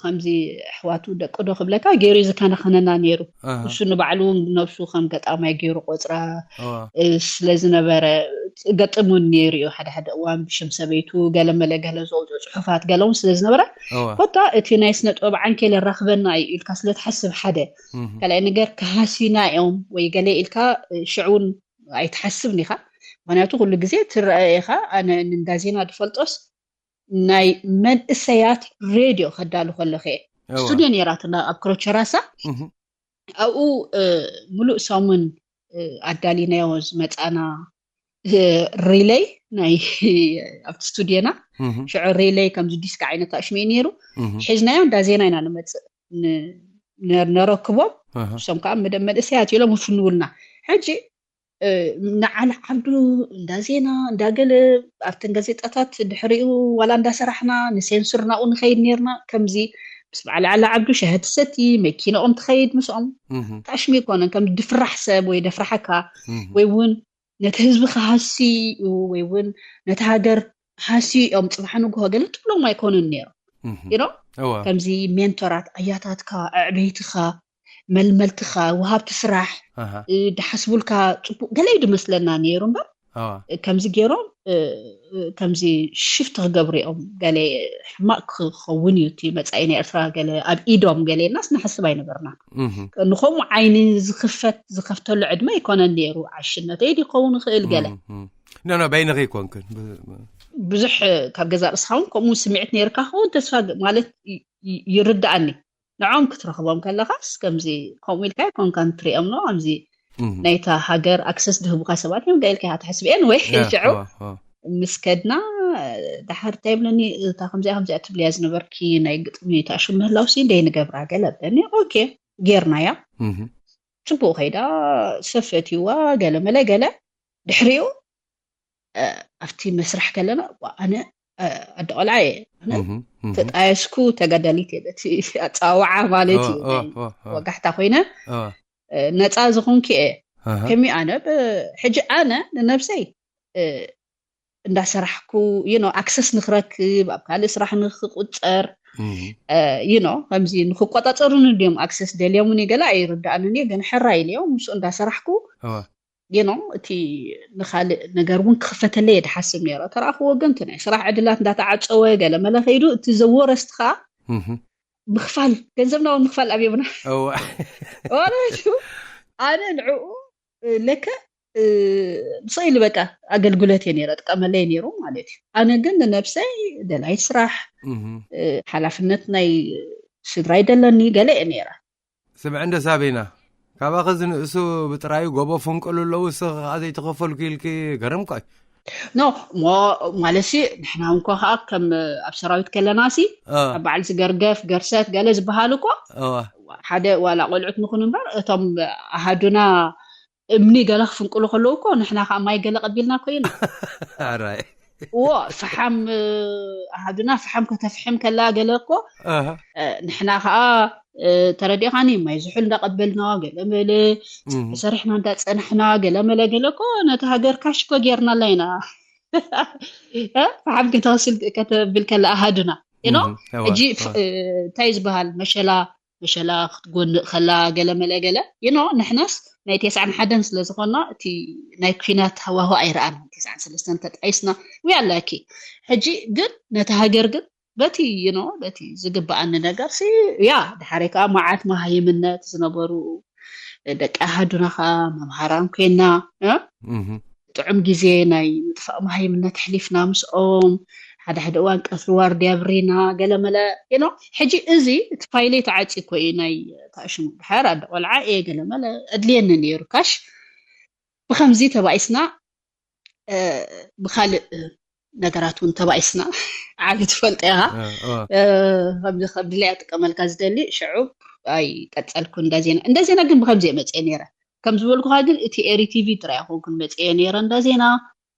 ከምዚ ኣሕዋቱ ደቂ ዶ ክብለካ ገይሩ እዩ ዝከናኸነና ነይሩ። ኣሃ፣ እሱ ንባዕሉ እውን ነብሱ ከም ገጣማይ ገይሩ ቆፅራ እዋ፣ እ፣ ስለ ዝነበረ ገጥም እውን ነይሩ እዩ። ሓደ ሓደ እዋን ብሽም ሰበይቱ ገለ መለ ገለ ዘውፅኦ ፅሑፋት ገለ እውን ስለ ዝነበረ እዋ፣ ኮታ እቲ ናይ ስነ ጥበብ ዓንኬል የራኽበና እዩ ኢልካ ስለ ትሓስብ ሓደ እህ፣ ካልኣይ ነገር ከሃሲና እዮም ወይ ገለ ኢልካ እ፣ ሽዑ እውን ኣይትሓስብን ኢኻ። ምክንያቱ ኩሉ ግዜ ትረአ ኢኻ። ኣነ ንእንዳ ዜና ዝፈልጦስ ናይ መንእሰያት ሬድዮ ከዳሉ ከለኹ እየ እዋ፣ ስቱድዮ ነይራትና ኣብ ክሮቸራሳ እህ፣ ኣብኡ እ፣ ሙሉእ ሰሙን እ፣ ኣዳሊናዮ ዝመፃና እ፣ ሪለይ ናይ ኣብቲ ስቱድዮና እህ፣ ሽዑ ሪለይ ከምዚ ዲስክ ዓይነት ኣሽሙ እዩ ነይሩ እህ፣ ሒዝናዮ እንዳ ዜና ኢና ንመፅእ ን- ነ- ነረክቦም እህ፣ እሶም ከዓ መደ- መንእሰያት ኢሎም ይፍንውልና። ሕጂ እ፣ ንዓል ዓብዱ እንዳ ዜና እንዳገለ ኣብተን ጋዜጣታት ድሕሪኡ ዋላ እንዳሰራሕና ንሴንሱር ናብኡ ንኸይድ ነርና። ከምዚ ምስ በዓል ዓላ ዓብዱ ሻሂ ትሰቲ መኪናኦም ትኸይድ ምስኦም እህ፣ ታሽሚ ይኮነን ከም ድፍራሕ ሰብ ወይ ደፍራሓካ እህ፣ ወይ እውን ነቲ ህዝቢ ክሃሲ እዩ ወይ እውን ነቲ ሃገር ሃሲ እዮም ፅባሕ ንግሆ ገለ ትብሎም ኣይኮኑን ነይሮም እህ፣ you know እዋ፣ ከምዚ ሜንቶራት ኣያታትካ ኣዕበይትኻ መልመልትኻ ወሃብቲ ስራሕ ኣሃ፣ እ፣ ድሓስቡልካ ፅቡቅ ገለ እዩ ድመስለና ነይሩ እምበር እዋ፣ እ፣ ከምዚ ገይሮም እ፣ እ፣ ከምዚ ሽፍት ክገብሩ እዮም ገለ ሕማቅ ክኸውን እዩ እቲ መፃኢ ናይ ኤርትራ ገለ ኣብ ኢዶም ገለ ኢልናስ ንሓስብ ኣይነበርና። እህ፣ ንከምኡ ዓይኒ ዝኽፈት ዝኸፍተሉ ዕድመ ኣይኮነን ነይሩ። ዓሽነተይ ድኸውን ይኽእል ገለ እህ፣ እህ። ኖ ኖ በይንኺ ኣይኮንክን ብ- ብ- ብዙሕ ካብ ገዛ ርእስኻ እውን ከምኡ ስምዒት ነይርካ ክኸውን ተስፋ ግ- ማለት ይ- ይ- ይርድኣኒ። ንዖም ክትረኽቦም ከለኻስ ከምዚ ከምኡ ኢልካ ኣይኮንካን ትሪኦም ኖ ከምዚ እህ፣ ናይታ ሃገር ኣክሰስ ዝህቡካ ሰባት እዮም ገ ኢልካ ኢኻ ትሕስብ ኤን ወይ ያ፣ ሽዑ እዋ፣ እዋ፣ ምስ ከድና ድሓር እንታይ ይብለኒ እታ ከምዚኣ ከምዚኣ ትብልያ ዝነበርኪ ናይ ግጥሚ ታሽም ምህላውሲ እንደይ ንገብራ ገለ ብለኒ። ኦኬ ጌርናያ እህ፣ ፅቡቅ ከይዳ ሰፈትዋ ገለ መለ ገለ ድሕሪኡ እ፣ ኣብቲ መስራሕ ከለና ዋ፣ ኣነ እ፣ ኣደ ቆልዓ እየ ኣነ እህ፣ እህ። ተጣየስኩ ተጋዳሊት እየ በቲ ኣፀዋውዓ ማለት እዩ እዋ፣ ናይ እዋ፣ እዋ። ወጋሕታ ኮይነ እዋ፣ እ፣ ነፃ ዝኾንኩ እየ ኣሃ፣ ከሚ ኣነ ብ- ሕጂ ኣነ ንነብሰይ እ፣ እንዳሰራሕኩ you know ኣክሰስ ንክረክብ ኣብ ካልእ ስራሕ ንክቁፀር እህ፣ you know ከምዚ ንክቆፃፀሩኒ እንዲዮም ኣክሰስ ደልዮምኒ ገለ ኣይርዳእንን እዩ ግን ሕራይ ኢለዮም ምስኡ እንዳሰራሕኩ እዋ፣ you know እቲ ንካልእ ነገር እውን ክኽፈተለይ እየ ድሓስብ ነይረ ተረኣኽዎ ግን እቲ ናይ ስራሕ ዕድላት እንዳተዓፀወ ገለ መለ ከይዱ እቲ ዘወረስት ከዓ እህ፣ ምኽፋል ገንዘብና እውን ምኽፋል ኣብዮምና እዋ፣ ማለት እዩ ኣነ ንዕኡ ለከ ብስቕ ኢሉ በቃ ኣገልግሎት እየ ነይረ ጥቀመለይ ነይሩ ማለት እዩ ኣነ ግን ንነብሰይ ደላይ ስራሕ እህ። ሓላፍነት ናይ ስድራይ ደለኒ ገለ እየ ነይረ ስምዕ እንደ ሳቤና ካባኸ ዝንእሱ ብጥራዩ ጎቦ ፈንቅሉ ኣለዉ እስኺ ከዓ ዘይተኸፈልኩ ኢልኪ ገረምኳይ ኖ እሞ ማለትሲ ንሕና እንኳ ከዓ ከም ኣብ ሰራዊት ከለና ሲ እ፣ ኣብ በዓል ዝገርገፍ ገርሰት ገለ ዝበሃል እኮ እዋ፣ ሓደ ዋላ ቆልዑት ንኹን እምበር እቶም ኣሃዱና እምኒ ገለ ክፍንቅሉ ከለዉ እኮ ንሕና ከዓ ማይ ገለ ቀቢልና እኮ ኢና ኣራይ እዎ ፈሓም ኣሃዱና ፈሓም ከተፍሕም ከላ ገለ እኮ ኣሃ፣ እ፣ ንሕና ከዓ እ፣ ተረዲእካኒ ማይ ዝሑል እንዳቀበልና ገለ መለ እም፣ ሰሪሕና እንዳፀናሕና ገለ መለ ገለ እኮ ነቲ ሃገር ካሽ እኮ ጌርናላ ኢና እ፣ ፈሓም ከተወስል ከተብል ከላ ኣሃዱና you know እም፣ እዋ፣ ሕጂ እዋ። እ፣ እንታይ ዝበሃል መሸላ መሸላ ክትጎንእ ከላ ገለ መለ ገለ you know ንሕናስ ናይ ተስዓን ሓደን ስለ ዝኾና እቲ ናይ ኩናት ሃዋሁ ኣይረኣና ተስዓን ሰለስተን ተጣይስና we are lucky ሕጂ ግን ነቲ ሃገር ግን በቲ you know በቲ ዝግበኣኒ ነገር ሲ ያ ድሓረይ ከዓ መዓት መሃይምነት ዝነበሩ ደቂ ኣሃዱና ከዓ መምሃራን ኮይና እ? እህ፣ ጥዑም ግዜ ናይ ምጥፋእ መሃይምነት ኣሕሊፍና ምስኦም ሓደ ሓደ እዋን ቀትሪ ዋርድያ ብሪና ገለ መለ you know ሕጂ እዚ እቲ ፋይለይ ተዓፂ እኮ እዩ ናይ ታሽሙ ድሓር ኣደ ቆልዓ እየ ገለ መለ ኣድልየኒ ነይሩ ካሽ ብከምዚ ተባኢስና እ፣ ብካልእ እ፣ ነገራት እውን ተባኢስና ዓሊ ትፈልጦ ኢኻ። ከምዚ ከም ድላያ ጥቀመልካ ዝደሊ ሽዑ ኣይቀጸልኩ እንዳ ዜና እንዳ ዜና ግን ብከምዚ እየ መፅአ ነይረ። ከም ዝበልኩኻ ግን እቲ ኤሪ ቲቪ ጥራይ ኣይኮንኩን መፅአ ነይረ እንዳ ዜና።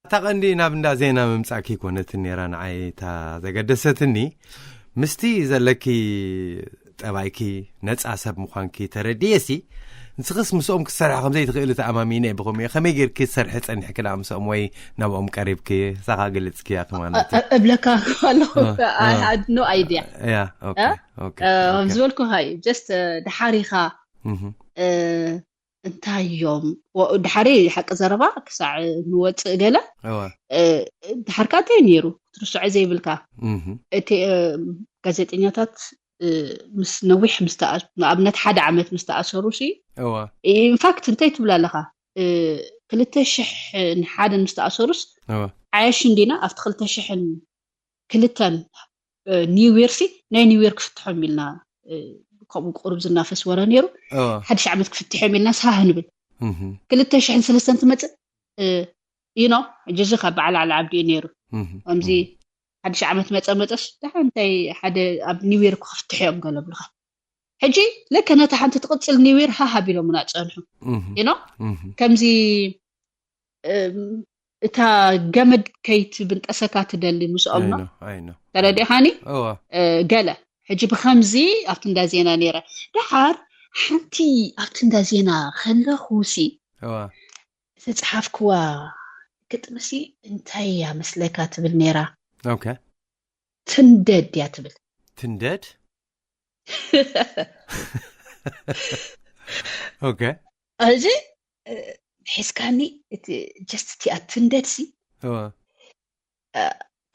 እታ ቀንዲ ናብ እንዳ ዜና ምምጻእኪ ይኮነትን ነይራ ንዓይ እታ ዘገደሰትኒ ምስቲ ዘለኪ ጠባይኪ ነፃ ሰብ ምዃንኪ ተረድየ ሲ ንስኽስ ምስኦም ክትሰርሒ ከምዘይትኽእሊ ተኣማሚነ ብኸምኡ ከመይ ጌርኪ ትሰርሒ ጸኒሕኪ ደኣ ምስኦም ወይ ናብኦም ቀሪብኪ ሳኻ ግልጽኪያ ማለት እዩ እብለካ ኣለኹ no idea ያ okay okay ከም ዝበልኩ ሃይ just ድሓሪኻ እንታይ እዮም ድሓሪ ሓቂ ዘረባ ክሳዕ ንወፅእ ገለ ድሓርካ እንታይ ነይሩ ክትርስዖ ዘይብልካ እቲ ጋዜጠኛታት ምስ ነዊሕ ንኣብነት ሓደ ዓመት ምስ ተኣሰሩ ሲ ኢንፋክት እንታይ ትብል ኣለኻ ክልተ ሽሕ ንሓደ ምስ ተኣሰሩስ ዓያሽ እንዲና ኣብቲ ክልተ ሽሕን ክልተን ኒው ዮርክ ናይ ኒው ዮርክ ክፍትሖም ኢልና ከምኡ ቁሩብ ዝናፈስ ወረ ነይሩ ሓድሽ ዓመት ክፍትሖም ኢልና ስሃህ ንብል ክልተ ሽሕን ሰለስተን ትመፅእ you know ሕጂ እዚ ካብ በዓል ዓሊ ዓብዲ እዩ ነይሩ ከምዚ ሓድሽ ዓመት መፀ መፀስ ደሓ እንታይ ሓደ ኣብ ኒው ዮርክ ክፍትሑ እዮም ገለ ብልኻ ሕጂ ልክ ነታ ሓንቲ ትቕፅል ኒው ዮርክ ሃሃ ቢሎምና ፀንሑ you know ከምዚ እታ ገመድ ከይትብንጠሰካ ትደሊ ምስኦም ነው ተረዲኻኒ ገለ ሕጂ ብከምዚ ኣብቲ እንዳ ዜና ነይረ ደሓር ሓንቲ ኣብቲ እንዳ ዜና ከለኹ ሲ ዝተፅሓፍክዋ ግጥሚ ሲ እንታይ እያ መስለካ ትብል ነይራ ትንደድ እያ ትብል ትንደድ okay እዚ ሒዝካኒ እቲ just እቲኣ ትንደድ ሲ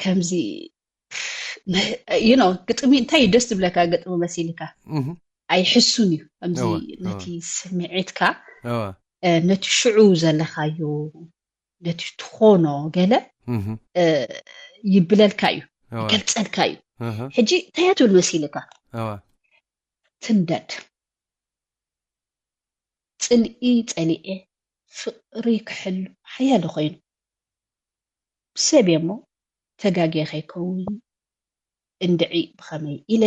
ከምዚ you know ግጥሚ እንታይ እዩ ደስ ዝብለካ ግጥሚ መሲልካ ኣይሕሱን እዩ ከምዚ ነቲ ስምዒትካ ነቲ ሽዑ ዘለካዮ ነቲ ትኾኖ ገለ ይብለልካ እዩ ይገልፀልካ እዩ ሕጂ እንታይ ትብል መሲልካ ትንደድ ፅልኢ ፀሊኤ ፍቕሪ ክሕሉ ሓያለ ኮይኑ ሰብ እሞ ተጋግየ ከይከውን እንድዒ ብኸመይ ኢለ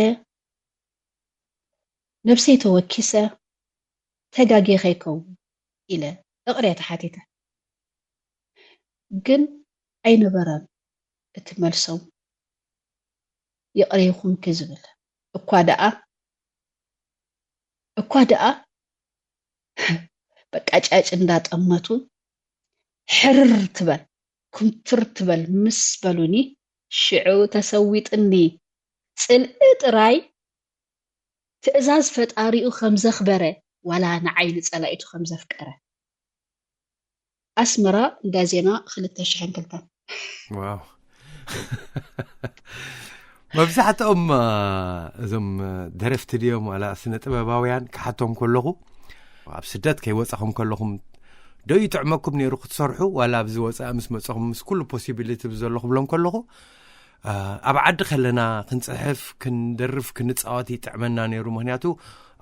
ነብሰይ ተወኪሰ ተጋግየ ከይከውን ኢለ እቕርያ ተሓቲተ ግን ኣይነበረን እቲ መልሶም ይቕሬኹምኪ ዝብል እኳ ደኣ እኳ ደኣ በቃ ጫጭ እንዳጠመቱ ሕርር ትበል ኩምትር ትበል ምስ በሉኒ ሽዑ ተሰዊጥኒ ፅልኢ ጥራይ ትእዛዝ ፈጣሪኡ ከምዘኽበረ ዋላ ንዓይ ንፀላኢቱ ከምዘፍቀረ ኣስመራ እንዳ ዜና ክልተ ሽሕን ክልተን ዋው መብዛሕትኦም እዞም ደረፍቲ ድዮም ዋላ ስነ ጥበባውያን ክሓቶም ከለኹ ኣብ ስደት ከይወፃኹም ከለኹም ዶ ይጥዕመኩም ነይሩ ክትሰርሑ ዋላ ኣብዚ ወፃኢ ምስ መፀኹም ምስ ኩሉ ፖሲቢሊቲ ዘሎ ክብሎም ከለኹ ኣብ ዓዲ ከለና ክንፅሕፍ ክንደርፍ ክንፃወት ይጥዕመና ነይሩ ምክንያቱ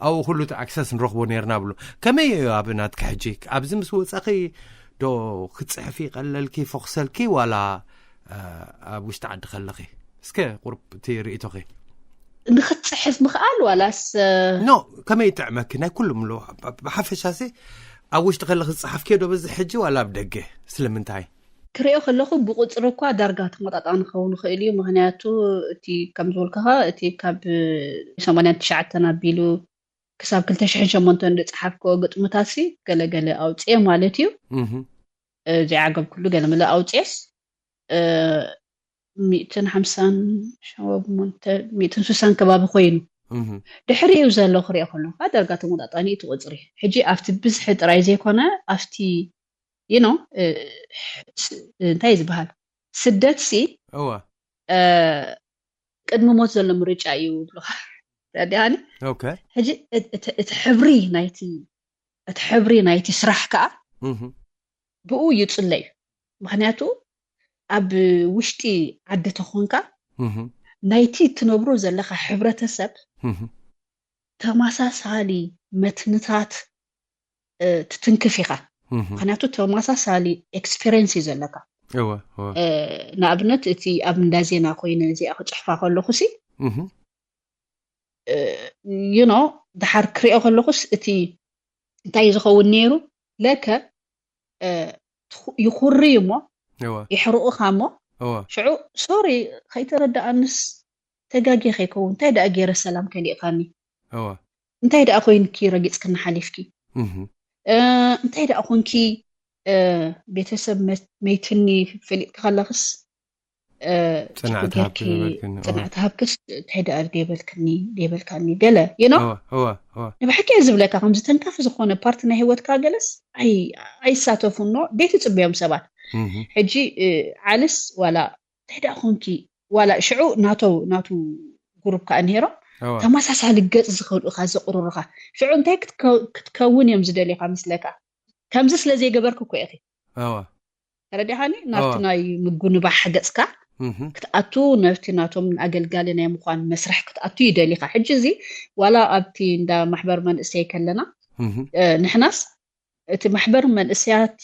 ኣብኡ ኩሉ እቲ ኣክሰስ ንረኽቦ ነርና ብሎ ከመይ እዩ ኣብ ናትካ ሕጂ ኣብዚ ምስ ወፃኺ ዶ ክትፅሕፊ ይቀለልኪ ፈኽሰልኪ ዋላ ኣብ ውሽጢ ዓዲ ከለኺ እስከ ቁርብ እቲ ርእቶኺ ንክትፅሕፍ ምኽኣል ዋላስ ኖ ከመይ ይጥዕመኪ ናይ ኩሉም ኣለዎ ብሓፈሻ ሲ ኣብ ውሽጢ ከለኺ ዝፀሓፍኪዮ ዶ በዚ ሕጂ ዋላ ኣብ ደገ ስለምንታይ ክሪኦ ከለኹ ብቁፅሪ እኳ ዳርጋ ተመጣጣኒ ክኸውን ይኽእል እዩ ምክንያቱ እቲ ከም ዝበልኩኻ እቲ ካብ ሰማንያን ትሽዓተን ኣቢሉ ክሳብ ክልተ ሽሕን ሸሞንተን ዝፀሓፍክዎ ግጥምታት ሲ ገለገለ ኣውፅኤ ማለት እዩ ዘይዓገብኩሉ ገለመለ ኣውፅኤስ ሚእትን ሓምሳን ሸሞንተ ሚእትን ስሳን ከባቢ ኮይኑ ድሕሪኡ ዘሎ ክሪኦ ከለኹ ዳርጋ ተመጣጣኒ እቲ ቁፅሪ ሕጂ ኣብቲ ብዝሒ ጥራይ ዘይኮነ ኣብቲ you know እንታይ ዝበሃል ስደት ሲ እወ ቅድሚ ሞት ዘሎ ምርጫ እዩ ይብሉኻ ተረዲኣኒ okay ሕጂ እቲ ሕብሪ ናይቲ እቲ ሕብሪ ናይቲ ስራሕ ከዓ እህ ብኡ ይፅለ እዩ ምክንያቱ ኣብ ውሽጢ ዓዲ ተኾንካ እህ ናይቲ ትነብሮ ዘለካ ሕብረተሰብ እህ ተመሳሳሊ መትንታት ትትንክፍ ኢኻ እህ ምክንያቱ ተመሳሳሊ ኤክስፔሪንስ እዩ ዘለካ እወ እወ ንኣብነት እቲ ኣብ እንዳ ዜና ኮይነ እዚኣ ክፅሕፋ ከለኹ ሲ you know ድሓር ክሪኦ ከለኹስ እቲ እንታይ ዝኸውን ነይሩ ለከ ይኹሪ እሞ ይሕርቑኻ እሞ ሽዑ ሶሪ ከይተረዳኣንስ ተጋጊ ከይከውን እንታይ ደኣ ገይረ ሰላም ከሊእኻኒ እንታይ ደኣ ኮይንኪ ረጊፅክኒ ሓሊፍኪ እንታይ ደኣ ኮንኪ ቤተሰብ መይትኒ ፈሊጥኪ ከለኽስ ፅንዕቲ ሃብኪ ፅንዕቲ ሃብክስ እንታይ ደኣ ደይበልክኒ ደይበልካኒ ገለ you know ንብሓቂ እየ ዝብለካ ከምዚ ተንካፊ ዝኾነ ፓርቲ ናይ ህይወትካ ገለስ ኣይሳተፉኖ ደይ ትፅበዮም ሰባት ሕጂ ዓልስ ዋላ እንታይ ደኣ ኮንኪ ዋላ ሽዑ ናቶ ናቱ ጉሩብ ከዓ ነይሮም ተመሳሳሊ ገፅ ዝኸልኡካ ዘቕርሩካ ሽዑ እንታይ ክትከውን እዮም ዝደልዩካ ምስለካ ከምዚ ስለ ዘይገበርክ እኮ ኢኺ ተረዲኻኒ ናብቲ ናይ ምጉንባሕ ገፅካ ክትኣቱ ነብቲ ናቶም ኣገልጋሊ ናይ ምኳን መስርሕ ክትኣቱ ይደሊካ ሕጂ እዚ ዋላ ኣብቲ እንዳ ማሕበር መንእሰይ ከለና ንሕናስ እቲ ማሕበር መንእሰያት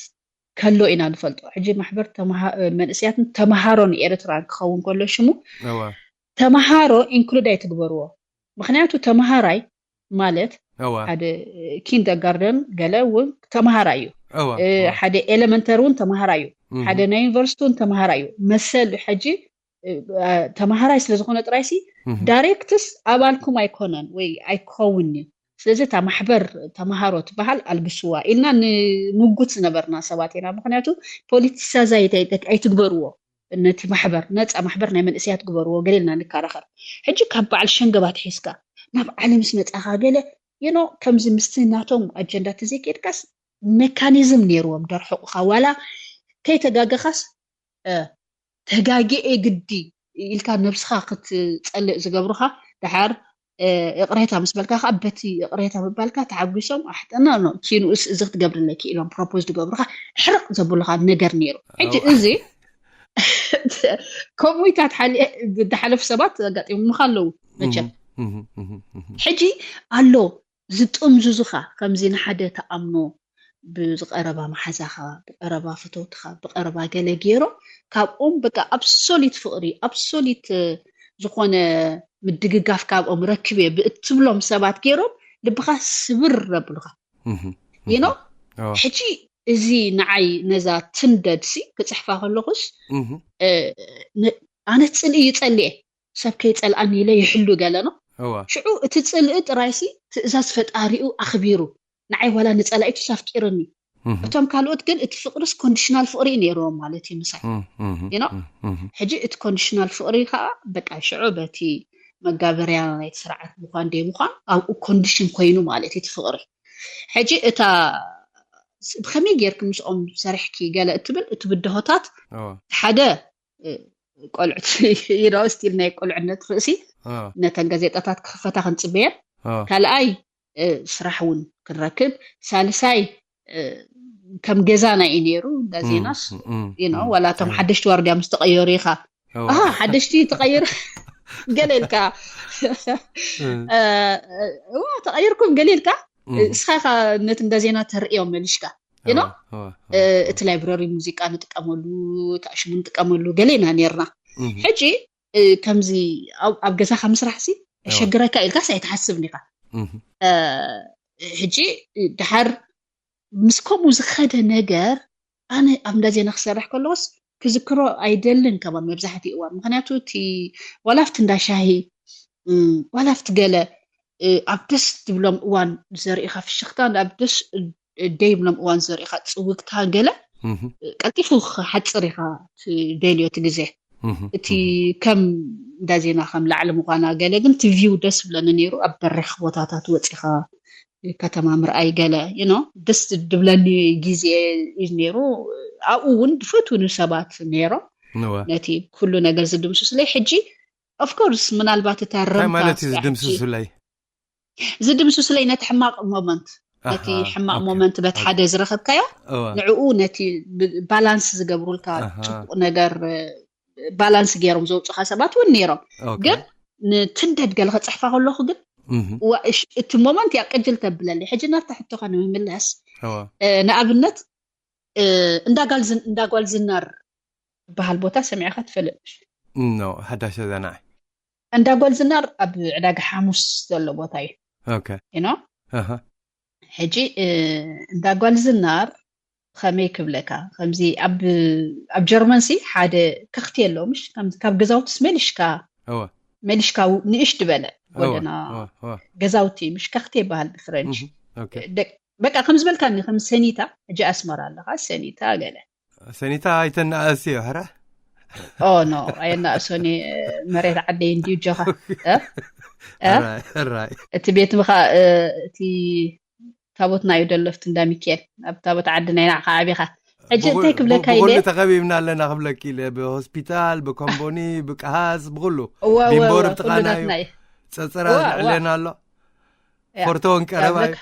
ከሎ ኢና ንፈልጦ ሕጂ ማሕበር መንእሰያትን ተምሃሮን ኤርትራ ክኸውን ከሎ ሽሙ ተምሃሮ ኢንክሉድ ኣይትግበርዎ ምክንያቱ ተምሃራይ ማለት ሓደ ኪንደርጋርደን ገለ እውን ተምሃራይ እዩ ሓደ ኤለመንተሪ እውን ተምሃራይ እዩ ሓደ ናይ ዩኒቨርሲቲ እውን ተምሃራይ እዩ መሰል ሕጂ ተምሃራይ ስለዝኾነ ጥራይሲ ዳይሬክትስ ኣባልኩም ኣይኮነን ወይ ኣይከውን እዩ ስለዚ እታ ማሕበር ተምሃሮ ትበሃል ኣልግስዋ ኢልና ንምጉት ዝነበርና ሰባት ኢና ምክንያቱ ፖለቲሳዛይት ኣይትግበርዎ ነቲ ማሕበር ነፃ ማሕበር ናይ መንእሰያት ግበርዎ ገሌልና ንከራኸር ሕጂ ካብ በዓል ሸንገባት ሒዝካ ናብ ዓለም ምስ መፃኻ ገለ you know ከምዚ ምስቲ ናቶም ኣጀንዳ ተዘይከድካስ ሜካኒዝም ነይርዎም ደርሕቑኻ ዋላ ከይተጋገኻስ ተጋጊኤ ግዲ ኢልካ ነብስኻ ክትፀልእ ዝገብሩኻ ድሓር እቕሬታ ምስ በልካ ከዓ በቲ እቕሬታ ምባልካ ተሓጒሶም ኣሕጠና ኪንኡስ እዚ ክትገብርለኪ ኢሎም ፕሮፖዝ ዝገብሩኻ ሕርቕ ዘብሉኻ ነገር ነይሩ ሕጂ እዚ ከምኡታት ዝሓለፉ ሰባት ኣጋጢሙ ምካ ኣለዉ መቸም ሕጂ ኣሎ ዝጥምዙዙኻ ከምዚ ንሓደ ተኣምኖ ብዝቐረባ መሓዛኻ ብቐረባ ፈተውትኻ ብቐረባ ገለ ገይሮም ካብኦም በቃ ኣብሶሊት ፍቕሪ ኣብሶሊት ዝኾነ ምድግጋፍ ካብኦም ረክብ እየ ብእትብሎም ሰባት ገይሮም ልብኻ ስብር ረብሉኻ you know ሕጂ እዚ ንዓይ ነዛ ትንደድሲ ክፅሕፋ ከለኹስ ኣነ ፅልኢ ይፀልእ ሰብ ከይፀልኣኒ ኢለ ይሕሉ ገለ ነው ሽዑ እቲ ፅልኢ ጥራይሲ ትእዛዝ ፈጣሪኡ ኣኽቢሩ ንዓይ ዋላ ንፀላኢቱስ ኣፍቂርኒ እቶም ካልኦት ግን እቲ ፍቅርስ ኮንዲሽናል ፍቅሪ እዩ ነይርዎም ማለት እዩ ምሳይ you know ሕጂ እቲ ኮንዲሽናል ፍቅሪ ከዓ በቃ ሽዑ በቲ መጋበርያ ናይቲ ስርዓት ምኳን ደይ ምኳን ኣብኡ ኮንዲሽን ኮይኑ ማለት እዩ እቲ ፍቅሪ ሕጂ እታ ብከመይ ጌርክ ምስኦም ሰሪሕኪ ገለ እትብል እቲ ብድሆታት ሓደ ቆልዑት you know still ናይ ቆልዕነት ርእሲ ነተን ጋዜጣታት ክኽፈታ ክንፅበየን ካልኣይ ስራሕ እውን ክንረክብ ሳልሳይ ከም ገዛና እዩ ነይሩ እንዳ ዜናስ ዋላ እቶም ሓደሽቲ ዋርድያ ምስ ተቐየሩ ኢኻ ሓደሽቲ ተቐይር ገለ ኢልካ ተቐይርኩም ገለ ኢልካ እስኻ ኢኻ ነቲ እንዳ ዜና ተርእዮም መሊሽካ you know እቲ ላይብረሪ ሙዚቃ ንጥቀመሉ ታሽሙ ንጥቀመሉ ገለ ኢና ነርና ሕጂ ከምዚ ኣብ ገዛኻ ምስራሕ ሲ የሸግረካ ኢልካስ ኣይትሓስብን ኢኻ ሕጂ ድሓር ምስ ከምኡ ዝኸደ ነገር ኣነ ኣብ እንዳ ዜና ክሰርሕ ከለዎስ ክዝክሮ ኣይደልን ከማን መብዛሕትኡ እዋን ምክንያቱ እቲ ዋላ ኣብቲ እንዳ ሻሂ ዋላ ኣብቲ ገለ ኣብ ደስ ዝብሎም እዋን ዘርእኻ ፍሽኽታ ኣብ ደስ ደይብሎም እዋን ዘርእኻ ፅውግታ ገለ ቀልጢፉ ክሓፅር ኢኻ ትደልዮ እቲ ግዜ እቲ ከም እንዳ ዜና ከም ላዕሊ ምኳና ገለ ግን እቲ ቪው ደስ ዝብለኒ ነይሩ ኣብ በሪኽ ቦታታት ወፂኻ ከተማ ምርኣይ ገለ you know ደስ ድብለኒ ግዜ እዩ ነይሩ ኣብኡ እውን ዝፈትውኒ ሰባት ነይሮም ነቲ ኩሉ ነገር ዝድምስሱለይ ሕጂ ኦፍኮርስ ምናልባት እታ እንታይ ማለት እዩ ረምታ ዝድምስሱለይ ዝድምስሱለይ ነቲ ሕማቕ ሞመንት ነቲ ሕማቕ ሞመንት በት ሓደ ዝረኸብካዮ ንዕኡ ነቲ ባላንስ ዝገብሩልካ ፅቡቕ ነገር ባላንስ ገይሮም ዘውፅኻ ሰባት እውን ነይሮም ግን ንትንደድ ገለ ክፅሕፋ ከለኹ ግን እቲ ሞመንት እያ ቅጅል ተብለለይ ሕጂ ናብታ ሕቶኻ ንምምላስ ንኣብነት እንዳጓል ዝናር ዝበሃል ቦታ ሰሚዕካ ትፈልጥ? ኖ፣ ሓዳሽ ዜና። እንዳ ጓል ዝናር ኣብ ዕዳጋ ሓሙስ ዘሎ ቦታ እዩ። ኦኬ። ዩ ኖ ኣሃ። ሕጂ እ፣ እንዳ ጓል ዝናር ከመይ ክብለካ፣ ከምዚ ኣብ ኣብ ጀርመን ሲ ሓደ ከኽቲ ኣሎ፣ ምሽ? ከምዚ ካብ ገዛውትስ መሊሽካ እወ። መሊሽካ ንእሽ ዝበለ እወ፣ ጎደና እወ፣ እወ። ገዛውቲ፣ ምሽ? ከኽቲ ይበሃል ብፍረንች። እህ፣ ኦኬ። ደቅ በቃ ከምዚ በልካኒ፣ ከም ሰኒታ፣ ሕጂ ኣስመራ ኣለኻ፣ ሰኒታ ገለ ሰኒታ ኣይተናኣስዮ ሕራ። ኦ ኖ፣ ኣየናእሶኒ፣ መሬት ዓደይ እንድዩ ጆኻ። እ? እ? ራይ። እቲ ቤት ምኻ እ፣ እቲ ታቦትና እዩ ደሎ ኣብቲ እንዳ ሚካኤል፣ ኣብ ታቦት ዓዲ ናይ ናዕኻ ዓቢኻ። ሕጂ እንታይ ክብለካ ኢለ? ብጎኒ ተኸቢብና ኣለና ክብለኪ ኢለ፣ ብሆስፒታል፣ ብኮምቦኒ፣ ብቀሃስ፣ ብኩሉ። እወ፣ እወ፣ ቢምቦር እወ፣ ብጥቓና እዩ። ኩሉናትና እዩ። ጸጸራ እወ፣ እወ። ዝልዕለና ኣሎ። ያ፣ ፎርቶን ቀረባ እዩ።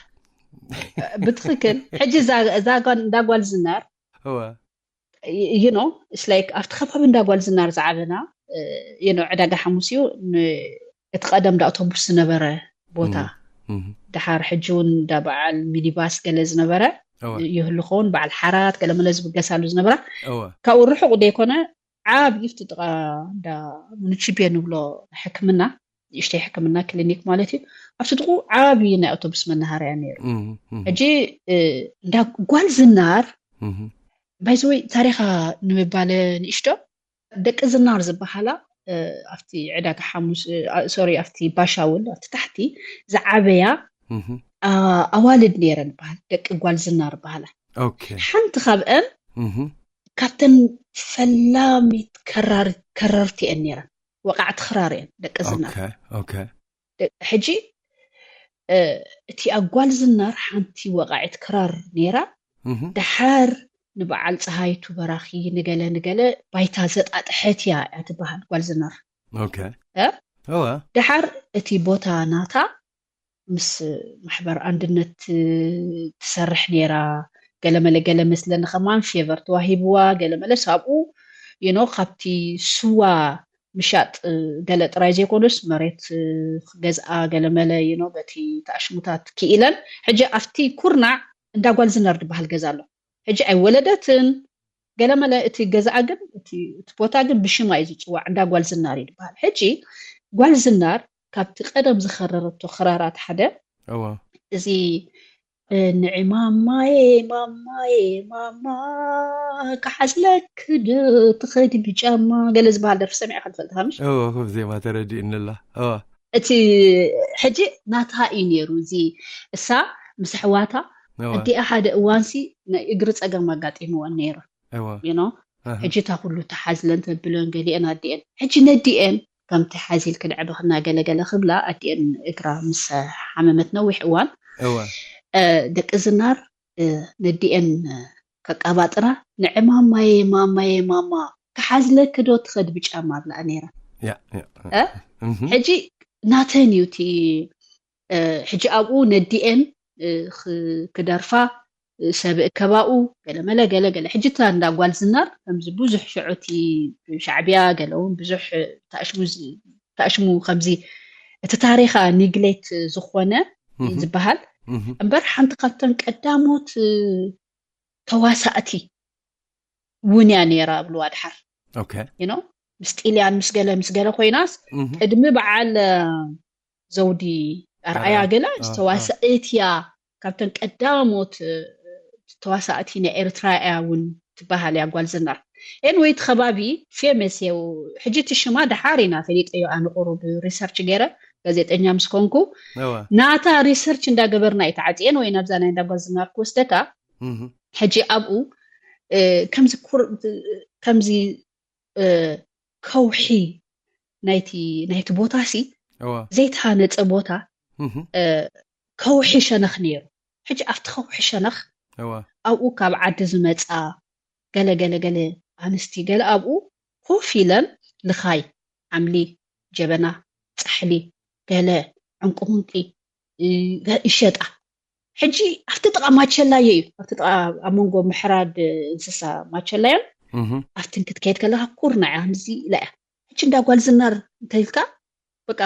ብትኽክል። ሕጂ እዛ እዛ ጓል እንዳ ጓል ዝናር እወ። you know it's like ኣብቲ ከባቢ እንዳ ጓል ዝናር ዝዓበና you know ዕዳጋ ሓሙስ እዩ። ን- እቲ ቀደም ዳ ኣውቶቡስ ዝነበረ ቦታ እም። ድሓር ሕጂ እውን እንዳ በዓል ሚኒባስ ገለ ዝነበረ እወ። ይህሉ ኸውን፣ በዓል ሓራት ገለ መለ ዝብገሳሉ ዝነበራ እወ። ካብኡ ርሑቕ ዘይኮነ ዓብዪ ኣብቲ ጥቓ እንዳ ሙኒቺፔ ንብሎ ሕክምና ንእሽተይ ሕክምና ክሊኒክ ማለት እዩ። ኣብቲ ጥቑ ዓብዪ ናይ ኣውቶቡስ መናሃርያ ነይሩ። እም፣ እም፣ ሕጂ እ፣ እንዳ ጓል ዝናር እም። ባይዘወይ ታሪኻ ንምባለ ንእሽቶ ደቂ ዝናር ዝበሃላ እ፣ ኣብቲ ዕዳጋ ሓሙስ እ፣ ሶሪ ኣብቲ ባሻውል ኣብቲ ታሕቲ ዝዓበያ እም። ኣ- ኣዋልድ ነይረን በሃል ደቂ ጓል ዝናር በሃላ ኦኬ። ሓንቲ ካብአን እም። ካብተን ፈላሚት ከራር ከረርቲ እየን ነይረን። ወቃዕቲ ክራር እየን ደቂ ዝናር። ኦኬ። ኦኬ። ደ- ሕጂ እ፣ እቲ ኣጓል ዝናር ሓንቲ ወቃዒት ክራር ነይራ። እም። ድሓር ንበዓል ፀሃይቱ በራኺ ንገለ ንገለ ባይታ ዘጣጥሐት እያ እያ ትበሃል ጓል ዝናር። ኦኬ። እ? እወ። ድሓር እቲ ቦታ ናታ ምስ ማሕበር ኣንድነት ትሰርሕ ነይራ። ገለመለ ገለ መስለኒ ከማን ፌቨር ተዋሂብዋ ገለመለ ሳብኡ you know ካብቲ ስዋ ምሻጥ ገለ ጥራይ ዘይኮኑስ መሬት ክገዝኣ ገለመለ you know በቲ ተኣሽሙታት ክኢለን ሕጂ ኣብቲ ኩርናዕ እንዳ ጓል ዝናር ዝበሃል ገዛ ኣሎ። ሕጂ ኣይወለደትን ገለመለ እቲ ገዛኣ ግን እቲ እቲ ቦታ ግን ብሽማ እዩ ዝፅዋዕ፣ እንዳ ጓል ዝናር እዩ ዝበሃል። ሕጂ ጓል ዝናር ካብቲ ቀደም ዝኸረረቶ ክራራት ሓደ እወ። እዚ እ፣ ንዒ ማማዬ ማማዬ ማማ ክሓዝለክ ዶ ትኸዲ ብጫማ ገለ ዝበሃል ደርፊ ሰሚዕካ ትፈልጥ ምሽ? እወ፣ ክብ ዜማ ተረዲእኒ ኣላ። እወ። እቲ ሕጂ ናታ እዩ ነይሩ። እዚ እሳ ምስ ኣሕዋታ እወ። ኣዲኣ ሓደ እዋንሲ ናይ እግሪ ፀገም ኣጋጢምወን ነይሩ እወ። you know ኣሃ። ሕጂ እታ ኩሉ ተሓዝለን ተብለን ገሊአን ኣዲአን ሕጂ ነዲአን ከምቲ ሓዚል ክድዕብኽና ገለገለ ክብላ ኣዲአን እግራ ምስ ሓመመት ነዊሕ እዋን እወ። እ፣ ደቂ ዝናር እ፣ ነዲአን እ፣ ከቃባጥራ ንዕማማየ ማማየ ማማ ክሓዝለክ ዶ ትኸድ ብጫማ ኣብላኣ ነይራ። ያ፣ ያ። እ? እም። ሕጂ ናተን እዩ እቲ እ፣ ሕጂ ኣብኡ ነዲኤን እ፣ ክ- ክደርፋ እ፣ ሰብ እከባኡ ገለመለ ገለ ገለ ሕጂ እታ እንዳ ጓል ዝናር ከምዚ ብዙሕ ሽዑ እቲ ሻዕብያ ገለ እውን ብዙሕ እ፣ ተኣሽሙ ዝ- ተኣሽሙ ከምዚ እቲ ታሪኻ ኒግሌት ዝኾነ እም። ዝበሃል እም። እምበር ሓንቲ ካብተን ቀዳሞት እ፣ ተዋሳእቲ እውን እያ ነይራ ኣብልዋ ድሓር ኦኬ። you know ምስ ጢልያን ምስ ገለ ምስ ገለ ኮይናስ እም። ቅድሚ በዓል እ፣ ዘውዲ ኣርኣያ ኣርኣያ። ገለ አ፣ ዝተዋሰእት እያ ካብተን ቀዳሞት እ፣ ተዋሳእቲ ናይ ኤርትራ እያ እውን ትበሃል እያ ጓል ዝናር። ኤንወይ እቲ ከባቢ ፌመስ እየ። ሕጂ እቲ ሽማ ድሓር ኢና ፈሊጠዮ ኣነ ቁሩብ ሪሰርች ገይረ ጋዜጠኛ ምስ ኮንኩ እወ። ናታ ሪሰርች እንዳገበርና እዩ ተዓፅየን ወይ ናብዛ ናይ እንዳ ጓል ዝናር ክወስደካ እም። ሕጂ ኣብኡ እ፣ ከምዚ ኩር- ከምዚ እ፣ ከውሒ ናይቲ ናይቲ ቦታ ሲ እወ። ዘይተሃነፀ ቦታ እም። እ፣ ከውሒ ሸነኽ ነይሩ። ሕጂ ኣብቲ ከውሒ ሸነኽ እወ። ኣብኡ ካብ ዓዲ ዝመፃ ገለ ገለ ገለ ኣንስቲ ገለ ኣብኡ ኮፍ ኢለን ልኻይ፣ ዓምሊ፣ ጀበና፣ ፃሕሊ፣ ገለ ዕንቁምንቂ እ፣ ይሸጣ። ሕጂ ኣብቲ ጥቓ ማቸላዮ እዩ፣ ኣብቲ ጥቓ ኣብ መንጎ ምሕራድ እንስሳ ማቸላዮን እም። ኣብቲ ክትከይድ ከለካ ኩርናዕ እያ ከምዚ ኢላ እያ። ሕጂ እንዳ ጓል ዝናር እንተኢልካ በቃ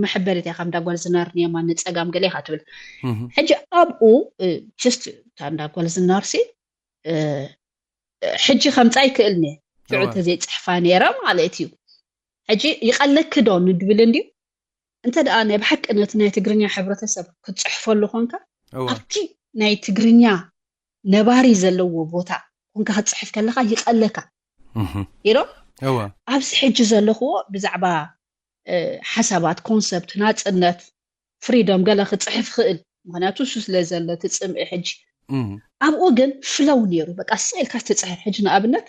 መሐበሪት እያ፣ ካብ እንዳ ጓል ዝናር ንየማን ንፀጋም ገለ ኢኻ ትብል። እም። ሕጂ ኣብኡ እ፣ ጅስት እታ እንዳ ጓል ዝናር ሲ እ፣ ሕጂ ከምፃ ይክእልኒ ሽዑ ተዘይፅሕፋ ነይረ ማለት እዩ። ሕጂ ይቐለኪ ዶ ንድብል እንድዩ? እንተ ደኣ ናይ ብሓቂ ነቲ ናይ ትግርኛ ሕብረተሰብ ክትፅሕፈሉ ኮንካ፣ ኣብቲ ናይ ትግርኛ ነባሪ ዘለዎ ቦታ ኮንካ ክትፅሕፍ ከለካ ይቐለካ። ይሮ ኣብዚ ሕጂ ዘለኽዎ ብዛዕባ ሓሳባት፣ ኮንሰፕት፣ ናፅነት፣ ፍሪደም ገለ ክፅሕፍ ክእል። ምክንያቱ እሱ ስለ ዘሎ እቲ ፅምኢ ሕጂ ኣብኡ ግን ፍለው ነይሩ። በቃ ስቕ ኢልካ ትፅሕፍ። ሕጂ ንኣብነት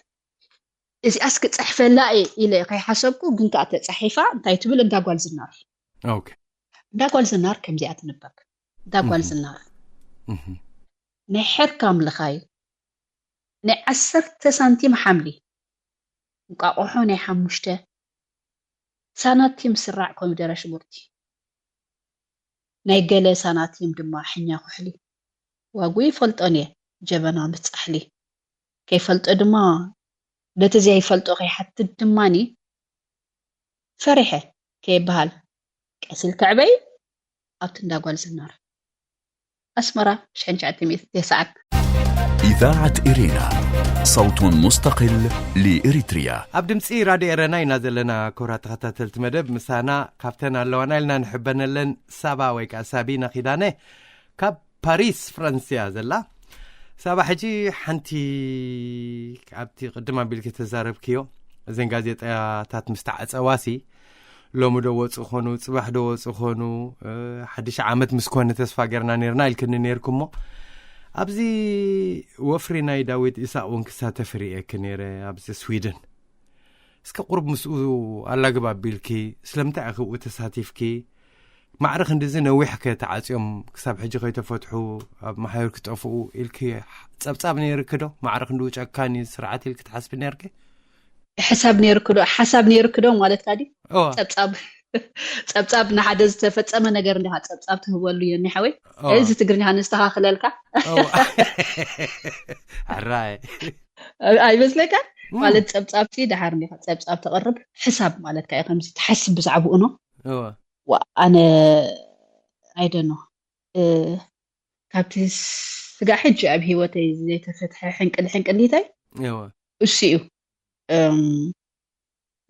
እዚኣስ ክፅሕፈላ እየ ኢለ ከይሓሰብኩ ግን ከዓ ተፃሒፋ። እንታይ ትብል? እንዳ ጓል ዝናር። እንዳ ጓል ዝናር ከምዚኣ ትንበብ። እንዳ ጓል ዝናር ናይ ሕርካ ምልኻይ፣ ናይ ዓሰርተ ሳንቲም ሓምሊ፣ እንቋቑሖ ናይ ሓሙሽተ ሳናቲም፣ ስራዕ ኮሚደረ ሽጉርቲ ናይ ገለ ሳናቲም ድማ ሕኛ ኩሕሊ። ዋጉ ይፈልጦን እየ ጀበና ምስ ጻሕሊ። ከይፈልጦ ድማ ነቲ ዘይፈልጦ ከይሓትት ድማኒ ፈሪሐ ከይበሃል ቀስ ኢልካ ዕበይ ኣብቲ እንዳ ጓል ዝናር ኣስመራ ሽሕን ትሽዓተ ሚእትን ተስዓን። إذاعة إرينا، صوت مستقل لإريتريا. ኣብ ድምፂ ራድዮ ኤረና ኢና ዘለና። ክቡራት ተኸታተልቲ መደብ፣ ምሳና ካብተን ኣለዋና ኢልና ንሕበነለን ሳባ ወይ ከዓ ሳቢና ኪዳነ ካብ ፓሪስ ፍራንስያ ዘላ። ሳባ፣ ሕጂ ሓንቲ ኣብቲ ቅድም ኣቢልኪ ተዛረብክዮ፣ እዘን ጋዜጣታት ምስ ተዓፀዋሲ ሎሚ ዶ ወፁ ኾኑ፣ ፅባሕ ዶ ወፁ ኾኑ፣ ሓድሽ ዓመት ምስ ኮነ ተስፋ ገርና ነርና ኢልክኒ ነርኩ። እሞ ኣብዚ ወፍሪ ናይ ዳዊት ኢሳቅ እውን ክሳተፍ ርእየኪ ነይረ ኣብዚ ስዊድን። እስከ ቁሩብ ምስኡ ኣላግብ ኣቢልኪ፣ ስለምንታይ ኢኺ ብኡ ተሳቲፍኪ? ማዕረ ክንድዚ ነዊሕ ከ ተዓፅዮም ክሳብ ሕጂ ከይተፈትሑ ኣብ መሓዩር ክጠፍኡ ኢልኪ ጸብጻብ ነይርኪ ዶ? ማዕረ ክንድኡ ጨካን እዩ ስርዓት ኢልኪ ትሓስቢ ነርኪ? ሕሳብ ነይርኪ ዶ? ሓሳብ ነይርኪ ዶ ማለትካ ድዩ? ጸብጻብ ጸብጻብ ንሓደ ዝተፈጸመ ነገር እንዲኻ ጸብጻብ ትህበሉ እዩ ኒ ሓወይ። እዚ ትግርኛ ነስተኻኽለልካ። ኣራይ ኣይመስለካ? ማለት ጸብጻብቲ ደሓር እንዲኻ ጸብጻብ ተቕርብ፣ ሕሳብ ማለትካ እዩ። ከምዚ ትሓስብ ብዛዕባኡ ነው። ኣነ ኣይደኖ ካብቲ ስጋ ሕጂ ኣብ ህይወተይ ዘይተፈትሐ ሕንቅል ሕንቅሊታይ እሱ እዩ።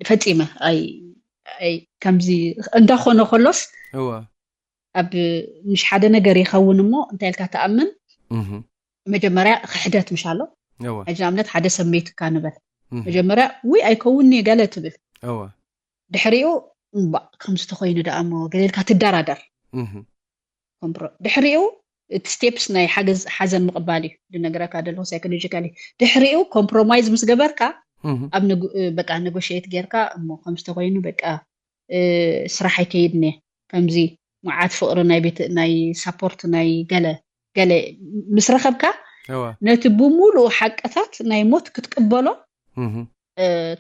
ፈፂመ ከምዚ እንዳኾነ ከሎስ ኣብ ምሽ ሓደ ነገር ይኸውን እሞ እንታይ ኢልካ ተኣምን? መጀመርያ ክሕደት ምሽ ኣሎ። ሕጂ ንኣብነት ሓደ ሰብ መይትካ ንበል፣ መጀመርያ ውይ ኣይከውን ገለ ትብል፣ ድሕሪኡ እምባእ ከምዚ ተኮይኑ ደኣ እሞ ገለ ኢልካ ትደራደር። ድሕሪኡ እቲ ስቴፕስ ናይ ሓገዝ ሓዘን ምቕባል እዩ ዝነገረካ ዘለኹ ሳይኮሎጂካሊ። ድሕሪኡ ኮምፕሮማይዝ ምስ ገበርካ ኣብ በቃ ኔጎሽየት ጌርካ እሞ ከምዚ ተኮይኑ በቃ ስራሕ ኣይከይድን እየ ከምዚ መዓት ፍቕሪ ናይ ቤት ናይ ሳፖርት ናይ ገለ ገለ ምስ ረኸብካ ነቲ ብሙሉኡ ሓቅታት ናይ ሞት ክትቅበሎ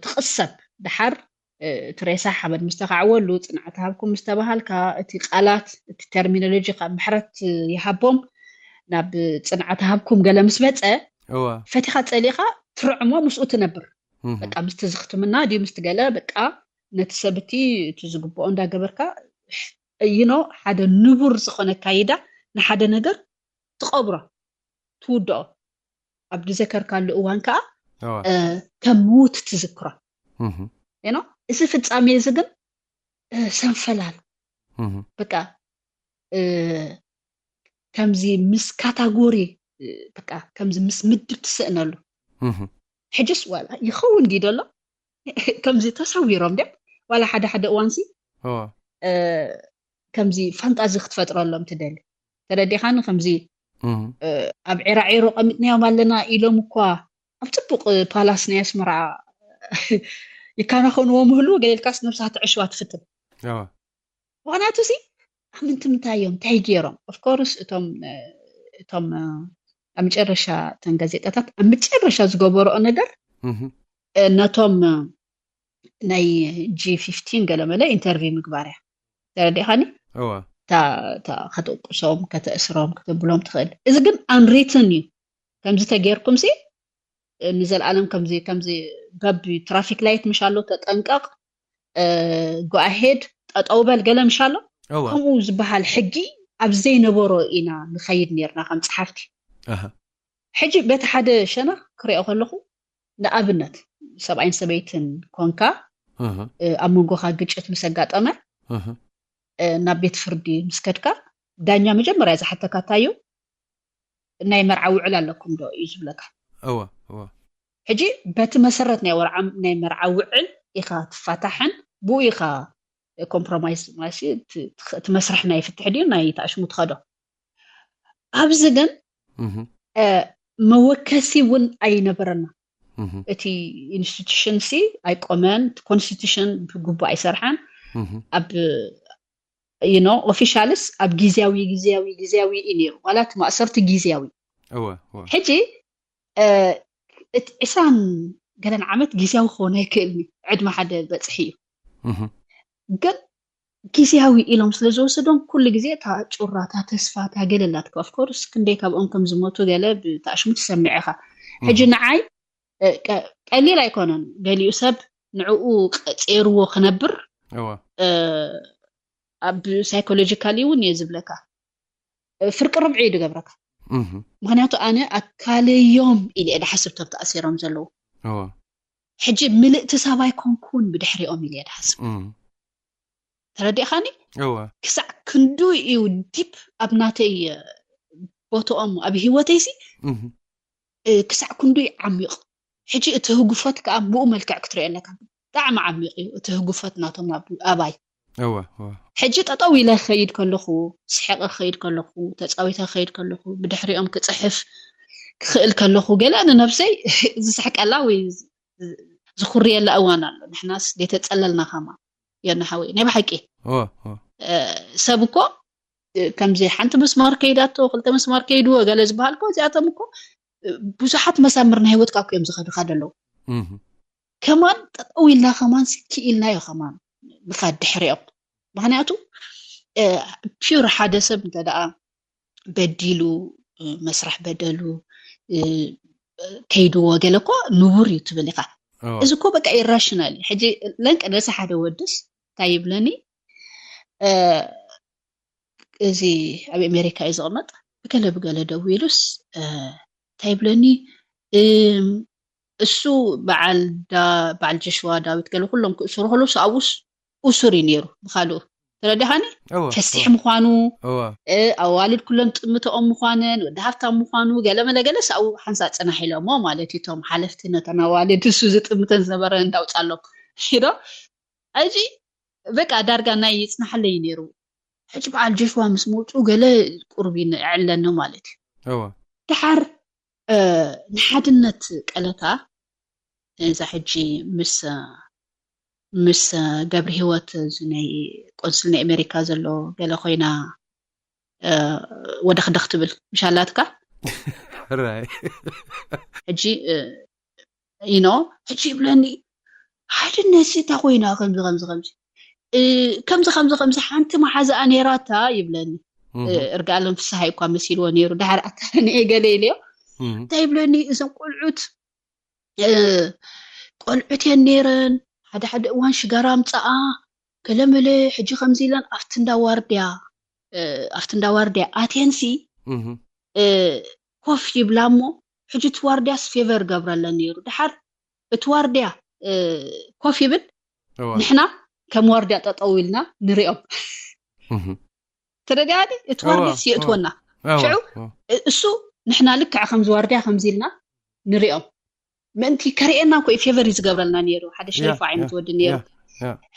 ትቕሰብ። ደሓር እቲ ሬሳ ሓመድ ምስ ተኻዕወሉ፣ ጽንዓት ሃብኩም ምስ ተባሃልካ፣ እቲ ቃላት እቲ ተርሚኖሎጂ ካብ ምሕረት ይሃቦም ናብ ጽንዓት ሃብኩም ገለ ምስ መጸ፣ ፈቲኻ ጸሊኻ ትርዕሞ ምስኡ ትነብር። በቃ ምስቲ ዝኽትምና ድዩ ምስቲ ገለ በቃ ነቲ ሰብ እቲ እቲ ዝግብኦ እንዳገበርካ you know ሓደ ንቡር ዝኾነ ኣካይዳ ንሓደ ነገር ትቐብሮ ትውድኦ ኣብ ዝዘከርካሉ እዋን ከዓ ከም ምውት ትዝክሮ። ኖ እዚ ፍጻሜ እዚ ግን ሰንፈላል በቃ ከምዚ ምስ ካታጎሪ በቃ ከምዚ ምስ ምድብ ትስእነሉ። ሕጅስ ዋላ ይኸውን ድዩ ደሎ ከምዚ ተሰዊሮም ድም ዋላ ሓደ ሓደ እዋንሲ ከምዚ ፋንጣዚ ክትፈጥረሎም ትደሊ ተረዲኻኒ። ከምዚ ኣብ ዒራዒሮ ቀሚጥናዮም ኣለና ኢሎም እኳ ኣብ ፅቡቅ ፓላስ ናይ ኣስመራ ይከናኸንዎ ምህሉ ገሌልካስ ነብሳ ትዕሽዋ ትፍትን። ምክንያቱ ሲ ኣምንቲ ምንታይ እዮም እንታይ ገይሮም? ኦፍኮርስ እቶም እቶም ኣብ መጨረሻ እተን ጋዜጣታት ኣብ መጨረሻ ዝገበረኦ ነገር ነቶም ናይ ጂ ፊፍቲን ገለመለ ኢንተርቪው ምግባር እያ። ተረዲኻኒ? እታ ከተቅሶም ከተእስሮም ከተብሎም ትኽእል። እዚ ግን ኣንሪትን እዩ። ከምዚ ተጌርኩም ሲ ንዘለኣለም ከምዚ ከምዚ በብ ትራፊክ ላይት ምሽ ኣሎ ተጠንቀቕ፣ ጎኣሄድ ጠጠው በል ገለ ምሽ ኣሎ። ከምኡ ዝበሃል ሕጊ ኣብ ዘይነበሮ ኢና ንኸይድ ነርና ከም ፀሓፍቲ። ሕጂ በቲ ሓደ ሸነኽ ክሪኦ ከለኹ ንኣብነት ሰብኣይን ሰበይትን ኮንካ ኣብ መንጎኻ ግጭት ምስ ኣጋጠመ ናብ ቤት ፍርዲ ምስ ከድካ ዳኛ መጀመርያ ዝሓተካ እንታይ እዩ? ናይ መርዓ ውዕል ኣለኩም ዶ እዩ ዝብለካ። እወ እወ ሕጂ በቲ መሰረት ናይ ወርዓ ናይ መርዓ ውዕል ኢኻ ትፋታሕን ብኡ ኢኻ ኮምፕሮማይዝ ማለት እቲ መስርሕ ናይ ፍትሕ ድዩ ናይ ተኣሽሙ ትኸዶ። ኣብዚ ግን መወከሲ እውን ኣይነበረና። እቲ ኢንስቲቱሽን ሲ ኣይቆመን፣ ኮንስቲቱሽን ብግቡእ ኣይሰርሐን። ኣብ ኖ ኦፊሻልስ ኣብ ግዜያዊ ግዜያዊ ግዜያዊ እዩ ነይሩ። ዋላ እቲ ማእሰርቲ ግዜያዊ። ሕጂ እቲ ዕስራን ገለን ዓመት ግዜያዊ ክኾን ኣይክእልኒ፣ ዕድመ ሓደ በፅሒ እዩ። ግን ግዜያዊ ኢሎም ስለ ዝወሰዶም ኩሉ ግዜ እታ ጩራ እታ ተስፋ እታ ገለ ኣላትካ። ኦፍኮርስ ክንደይ ካብኦም ከም ዝሞቱ ገለ ብተኣሽሙ ትሰምዕ ኢኻ። ሕጂ ንዓይ ቀሊል ኣይኮነን። ገሊኡ ሰብ ንዕኡ ቀፂርዎ ክነብር ኣብ ሳይኮሎጂካሊ እውን እየ ዝብለካ ፍርቂ ርብዒ እዩ ዝገብረካ። ምክንያቱ ኣነ ኣካለዮም ኢለ እየ ድሓስብ ቶም ተኣሲሮም ዘለዉ። ሕጂ ምልእቲ ሰብ ኣይኮንኩን ብድሕሪኦም ኢለ እየ ድሓስብ። ተረዲእኻኒ? ክሳዕ ክንዱ እዩ ዲፕ ኣብ ናተይ ቦትኦም ኣብ ህይወተይሲ ክሳዕ ክንዱ እዩ ዓሚቕ። ሕጂ እቲ ህጉፈት ከዓ ብኡ መልክዕ ክትሪኦ ኣለካ። ብጣዕሚ ዓሚቕ እዩ እቲ ህጉፈት ናቶም ኣባይ። ሕጂ ጠጠው ኢለ ክኸይድ ከለኹ፣ ስሐቐ ክኸይድ ከለኹ፣ ተፃዊተ ክኸይድ ከለኹ፣ ብድሕሪኦም ክፅሕፍ ክኽእል ከለኹ ገለ ንነብሰይ ዝስሕቀላ ወይ ዝኹርየላ እዋን ኣሎ። ንሕናስ ዘይተፀለልና ከማ ዮና ሓወይ ናይ ብሓቂ ሰብ እኮ ከምዚ ሓንቲ መስማር ከይዳቶ ክልተ መስማር ከይድዎ ገለ ዝበሃል እኮ እዚኣቶም እኮ ብዙሓት መሳምር ናይ ህይወትካ እኮ እዮም ዝኸዱካ ዘለዉ። ከማን ጠጠው ኢልና ከማን ስኪ ኢልናዮ ከማን ምኻድ ድሕሪኦም። ምክንያቱ ፒር ሓደ ሰብ እንተ ደኣ በዲሉ መስራሕ በደሉ ከይድዎ ገለ እኮ ንቡር እዩ ትብል ኢኻ። እዚ እኮ በቃ ኢራሽናል እዩ። ሕጂ ለንቀ ነዚ ሓደ ወድስ እንታይ ይብለኒ እዚ ኣብ ኣሜሪካ እዩ ዝቕመጥ። ብገለ ብገለ ደዊሉስ እንታይ ይብለኒ እሱ በዓል ጆሽዋ ዳዊት ገለ ኩሎም ክእስሩ ከለዉ ኣብኡስ እሱር እዩ ነይሩ ብካልኡ ተረዲኻኒ። ፈሲሕ ምዃኑ ኣዋልድ ኩለን ጥምተኦም ምዃነን ወዲ ሃፍታም ምዃኑ ገለ መለ ገለ ሳኡ ሓንሳ ፅናሕ ኢሎሞ ማለት እዩ። እቶም ሓለፍቲ ነተን ኣዋልድ እሱ ዝጥምተን ዝነበረ እንዳውፃሎም ዶ ሕጂ በቃ ዳርጋ ናይ ይፅናሓለይ ነይሩ። ሕጂ በዓል ጆሽዋ ምስ መውፅኡ ገለ ቁርብ ይዕለኒ ማለት እዩ። ድሓር ንሓድነት ቀለታ እዛ ሕጂ ምስ ምስ ገብሪ ህይወት እዚ ናይ ቆንስል ናይ ኣሜሪካ ዘሎ ገለ ኮይና ወደኽደኽ ትብል ምሻላትካ ሕጂ ኢኖ ሕጂ ይብለኒ ሓድነት እታ ኮይና ከምዚ ከምዚ ከምዚ ከምዚ ከምዚ ከምዚ ሓንቲ መሓዛኣ ነይራታ ይብለኒ። እርጋኣለም ፍስሃይ እኳ መሲልዎ ነይሩ ድሓር ኣታለኒ ገለ ኢለዮ እንታይ ይብለኒ እዞም ቆልዑት ቆልዑት የን ነይረን ሓደ ሓደ እዋን ሽጋራ ኣምፀኣ ገለመለ ሕጂ ከምዚ ኢለን ኣብቲ እንዳዋርድያ ኣብቲ እንዳዋርድያ ኣትየንሲ ኮፍ ይብላ እሞ ሕጂ እቲ ዋርድያስ ፌቨር ገብረለን ነይሩ ድሓር እቲ ዋርድያ ኮፍ ይብል ንሕና ከም ዋርድያ ጠጠው ኢልና ንሪኦም ተደጋጋሚ እቲ ዋርድያ የእትወና ሽዑ እሱ ንሕና ልክዕ ከምዚ ዋርድያ ከምዚ ኢልና ንሪኦም ምእንቲ ከርእየና እኮ እዩ ፌቨር እዩ ዝገብረልና ነይሩ ሓደ ሸሪፋ ዓይነት ወዲ ነይሩ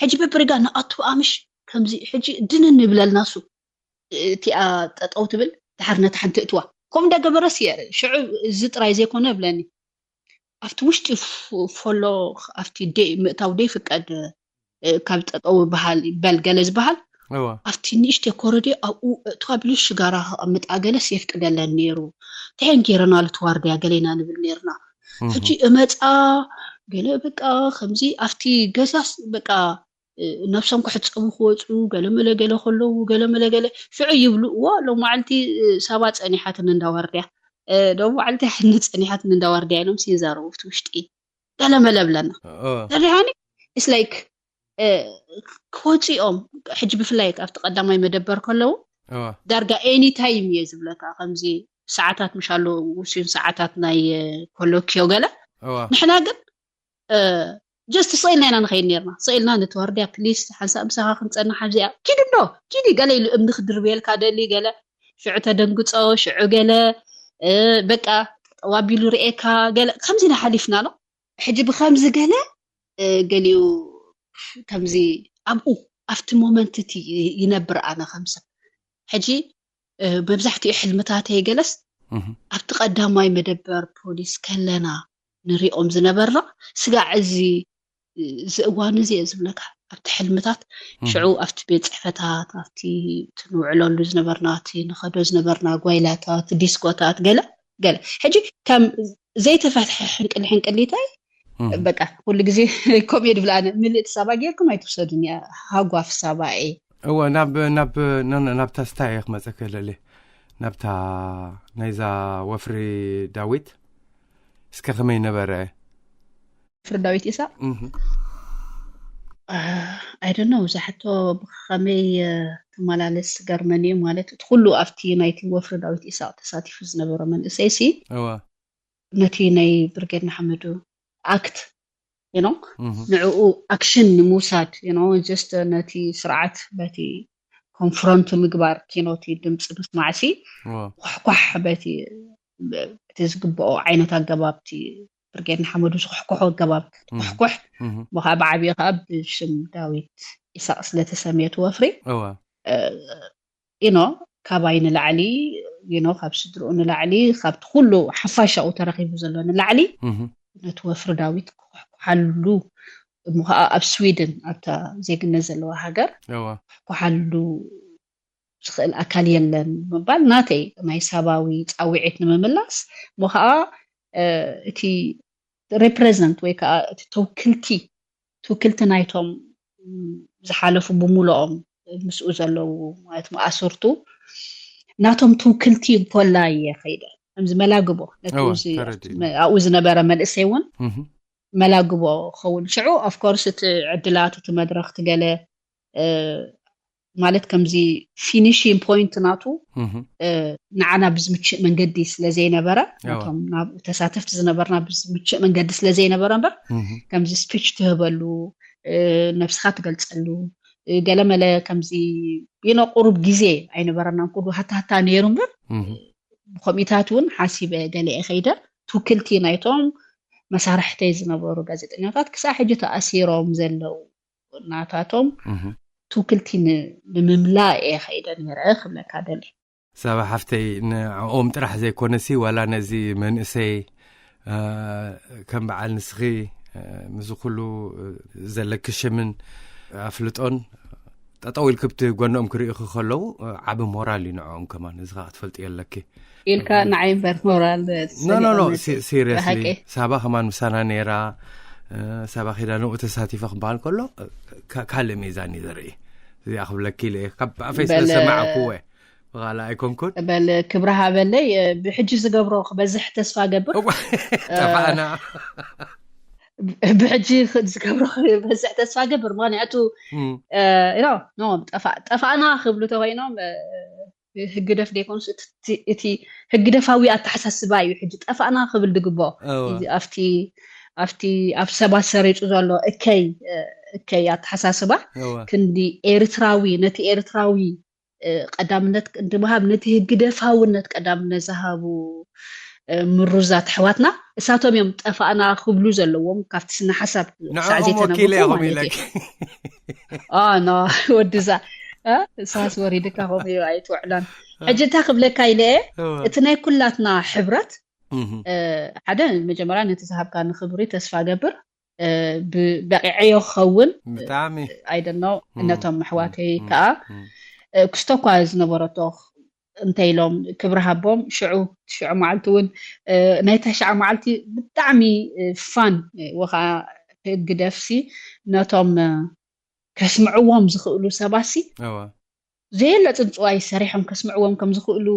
ሕጂ በብሪጋ ንኣቱ ኣምሽ ከምዚ ሕጂ ድንን ይብለልና እሱ እቲኣ ጠጠው ትብል ድሓር ነታ ሓንቲ እትዋ ከምኡ እንዳገበረስ ሽዑ እዚ ጥራይ ዘይኮነ እብለኒ ኣብቲ ውሽጢ ፎሎ ኣብቲ ምእታው ደይፍቀድ ካብ ጠጠው በሃል በል ገለ ዝበሃል ኣብቲ ንእሽተ ኮረዲ ኣብኡ እትዋ ብሉ ሽጋራ ከቐምጣ ገለስ የፍቅደለን ነይሩ ተሄን ጌረና ልትዋርድያ ገሌና ንብል ነይርና ሕጂ እመፃ ገለ በቃ ከምዚ ኣብቲ ገዛስ በቃ ነብሶም ክሕፀቡ ክወፁ ገለመለ ገለ ከለዉ ገለመለ ገለ ሽዑ ይብሉ እዎ ሎማዓልቲ ሳባ ፀኒሓትን እንዳዋርድያ ሎማዓልቲ ሓኒ ፀኒሓትን እንዳዋርድያ ኢሎም ሲዛረቡ ኣብቲ ውሽጢ ገለመለ ብለና ተሪሃኒ ኢስ ላይክ ክወፅኦም ሕጂ ብፍላይ ኣብቲ ቀዳማይ መደበር ከለዉ ዳርጋ ኤኒ ታይም እየ ዝብለካ ከምዚ ሰዓታት ምሽ ኣለዉ ውሱን ሰዓታት ናይ ኮሎኪዮ ገለ ንሕና ግን just ስቕ ኢልና ኢና ንኸይድ ነርና። ስቕ ኢልና ነቲ ዋርድያ፣ ፕሊስ፣ ሓንሳእ ምሳኻ ክንጸንሕ ኣብዚኣ ኪዱ እንዶ ኪዲ ገለ ኢሉ እምኒ ክድርብየልካ ደሊ ገለ ሽዑ ተደንግጾ፣ ሽዑ ገለ በቃ ጠዋቢሉ ርኤካ ገለ ከምዚ ኢና ሓሊፍና ኣሎ። ሕጂ ብከምዚ ገለ ገሊኡ ከምዚ ኣብኡ ኣብቲ ሞመንት እቲ ይነብር ኣነ ከምሰብ። ሕጂ መብዛሕትኡ ሕልምታተይ ገለስ ኣብቲ ቀዳማይ መደበር ፖሊስ ከለና ንሪኦም ዝነበርና ስጋዕ እዚ እዚ እዋን እዚ እየ ዝብለካ። ኣብቲ ሕልምታት ሽዑ ኣብቲ ቤት ፅሕፈታት ኣብቲ ንውዕለሉ ዝነበርና እቲ ንኸዶ ዝነበርና ጓይላታት ዲስኮታት ገለ ገለ ሕጂ ከም ዘይተፈትሐ ሕንቅል ሕንቅሊታይ በቃ ኩሉ ግዜ ከምኡ እየ ድብል ኣነ። ምልእቲ ሳባ ጌርኩም ኣይትውሰዱን እያ ሃጓፍ ሳባ እየ። እወ ናብ ናብ ናብ ተስታ እየ ክመፀ ክእለል ናብታ ናይዛ ወፍሪ ዳዊት እስከ ከመይ ነበረ? ወፍሪ ዳዊት ኢሳቅ I don't know እዛ ሕቶ ብከመይ ትመላለስ ገርመኒ እዩ ማለት እቲ ኩሉ ኣብቲ ናይቲ ወፍሪ ዳዊት ኢሳቅ ተሳቲፉ ዝነበረ መንእሰይ ሲ እወ ነቲ ናይ ብርጌድ ንሓመዱ ኣክት you know ንዕኡ ኣክሽን ንምውሳድ you know just ነቲ ስርዓት በቲ ኮንፍሮንት ምግባር you know እቲ ድምፂ ምስማዕሲ እወ ኳሕኳሕ በቲ እቲ ዝግብኦ ዓይነት ኣገባብ እቲ ብርጌድ ንሓመዱ ዝኩሕኩሖ ኣገባብ ክትኩሕኩሕ እሞ ከዓ ብዓብዩ ከዓ ብሽም ዳዊት ኢሳቅ ስለተሰምየት ወፍሪ እወ you know ካባይ ንላዕሊ you know ካብ ስድርኡ ንላዕሊ ካብቲ ኩሉ ሓፋሻኡ ተረኪቡ ዘሎ ንላዕሊ ነቲ ወፍሪ ዳዊት ክኩሕኩሓሉ እሞ ከዓ ኣብ ስዊድን ኣብታ ዜግነት ዘለዋ ሃገር እወ ክኩሓሉ ዝኽእል ኣካል የለን ምባል ናተይ ናይ ሳባዊ ፃውዒት ንምምላስ እሞ ከዓ እቲ ሬፕሬዘንት ወይ ከዓ እቲ ተውክልቲ ትውክልቲ ናይቶም ዝሓለፉ ብምልኦም ምስኡ ዘለዉ ማለት መኣስርቱ ናቶም ትውክልቲ እንኮላ እየ ከይደ ከምዚ መላግቦ ነቲ እወ እዚ ተረዲኡ ኣብኡ ዝነበረ መንእሰይ እውን እህ መላግቦ ክኸውን ሽዑ ኦፍኮርስ እቲ ዕድላት እቲ መድረኽ ትገለ ማለት ከምዚ ፊኒሽን ፖይንት ናቱ ንዓና ብዝምችእ መንገዲ ስለዘይነበረ ነቶም ናብ ተሳተፍቲ ዝነበርና ብዝምችእ መንገዲ ስለዘይነበረ እምበር ከምዚ ስፒች ትህበሉ ነብስኻ ትገልፀሉ ገለመለ ከምዚ ይኖ ቁሩብ ግዜ ኣይነበረናን ኩሉ ሃታሃታ ነይሩ እምበር ብከምኢታት እውን ሓሲበ ገለኤ ከይደ ትውክልቲ ናይቶም መሳርሕተይ ዝነበሩ ጋዜጠኛታት ክሳብ ሕጂ ተኣሲሮም ዘለዉ ናታቶም ትውክልቲ ንምምላእ እየ ከይደ ነይረ ክብለካ ደሊ። ሳባ ሓፍተይ ንዕኦም ጥራሕ ዘይኮነሲ ዋላ ነዚ መንእሰይ ከም በዓል ንስኺ ምስዚ ኩሉ ዘለኪ ሽምን ኣፍልጦን ጠጠው ኢልክብቲ ጎኖም ክርእዩኺ ከለዉ ዓቢ ሞራል እዩ ንዕኦም ከማን እዚ ከዓ ክትፈልጥዮ ኣለኪ። ኢልካ ንዓይ እምበር ሞራል ኖ ኖ ኖ ሲሪየስሊ ሳባ ከማን ምሳና ነይራ። ሳባ ኪዳነኡ ተሳቲፈ ክበሃል ከሎ ካልእ ሚዛን እዩ ዘርኢ። እዚኣ ክብለኪ ኢለ እየ ካብ ኣፈይ ስለ ሰማዕኩወ ብኻልእ ኣይኮንኩን። በል ክብሪ ሃበለይ። ብሕጂ ዝገብሮ ክበዝሕ ተስፋ ገብር። ጠፋእና። ብሕጂ ዝገብሮ ክበዝሕ ተስፋ ገብር ምክንያቱ ኖ ጠፋእና ክብሉ ተኮይኖም ህግደፍ ደይኮንስ እቲ ህግደፋዊ ኣተሓሳስባ እዩ ሕጂ ጠፋእና ክብል ድግቦ ኣብቲ ኣብቲ ኣብ ሰባት ሰሪፁ ዘሎ እከይ እከይ ኣተሓሳስባ ክንዲ ኤርትራዊ ነቲ ኤርትራዊ ቀዳምነት ክንዲ ምሃብ ነቲ ህግደፋውነት ቀዳምነት ዝሃቡ ምሩዛት ኣሕዋትና እሳቶም እዮም ጠፋእና ክብሉ ዘለዎም ካብቲ ስነ ሓሳብ ንዕኦም ወኪለ ኢኹም ኢለክ ኖ ወድዛ እሳስ ወሪድካ ከምኡ እዩ ኣይትውዕሎን ሕጂ እንታይ ክብለካ ኢለ እቲ ናይ ኩላትና ሕብረት ሓደ መጀመርያ ነቲ ዝሃብካ ንክብሪ ተስፋ ገብር በቂዐዮ ክኸውን ብጣዕሚ ኣይደኖ እነቶም ኣሕዋተይ ከዓ ክስቶ እኳ ዝነበረቶ እንተ ኢሎም ክብሪ ሃቦም ሽዑ ትሽዑ መዓልቲ እውን ናይ ተሽዓ መዓልቲ ብጣዕሚ ፋን ወከዓ ህግደፍሲ ነቶም ከስምዕዎም ዝኽእሉ ሰባሲ ዘየለ ፅንፅዋይ ሰሪሖም ከስምዕዎም ከም ዝኽእሉ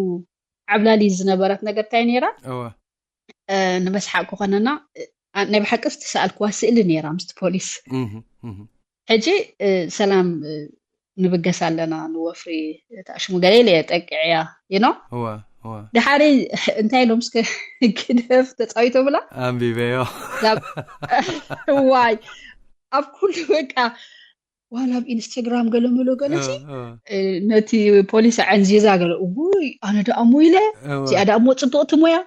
ዓብላሊ ዝነበረት ነገር እንታይ ነይራ ንመስሓቅ ክኾነና ናይ ብሓቂ ዝተሰኣልክዋ ስእሊ ነይራ ምስቲ ፖሊስ ሕጂ ሰላም ንብገስ ኣለና ንወፍሪ ተኣሽሙ ገለ ኢለ ጠቂዕያ ይኖ ድሓሪ እንታይ ኢሎም እስከ ግደፍ ተፃዊቶምላ ኣንቢበዮ ዋይ ኣብ ኩሉ በቃ ዋላ ኣብ ኢንስታግራም ገለመሎ ገለሲ ነቲ ፖሊስ ኣዕንዚዛ ገለ ውይ ኣነ ደኣ ሞ ኢለ እዚኣ ደኣ ሞ ፅብቕቲ ሞያ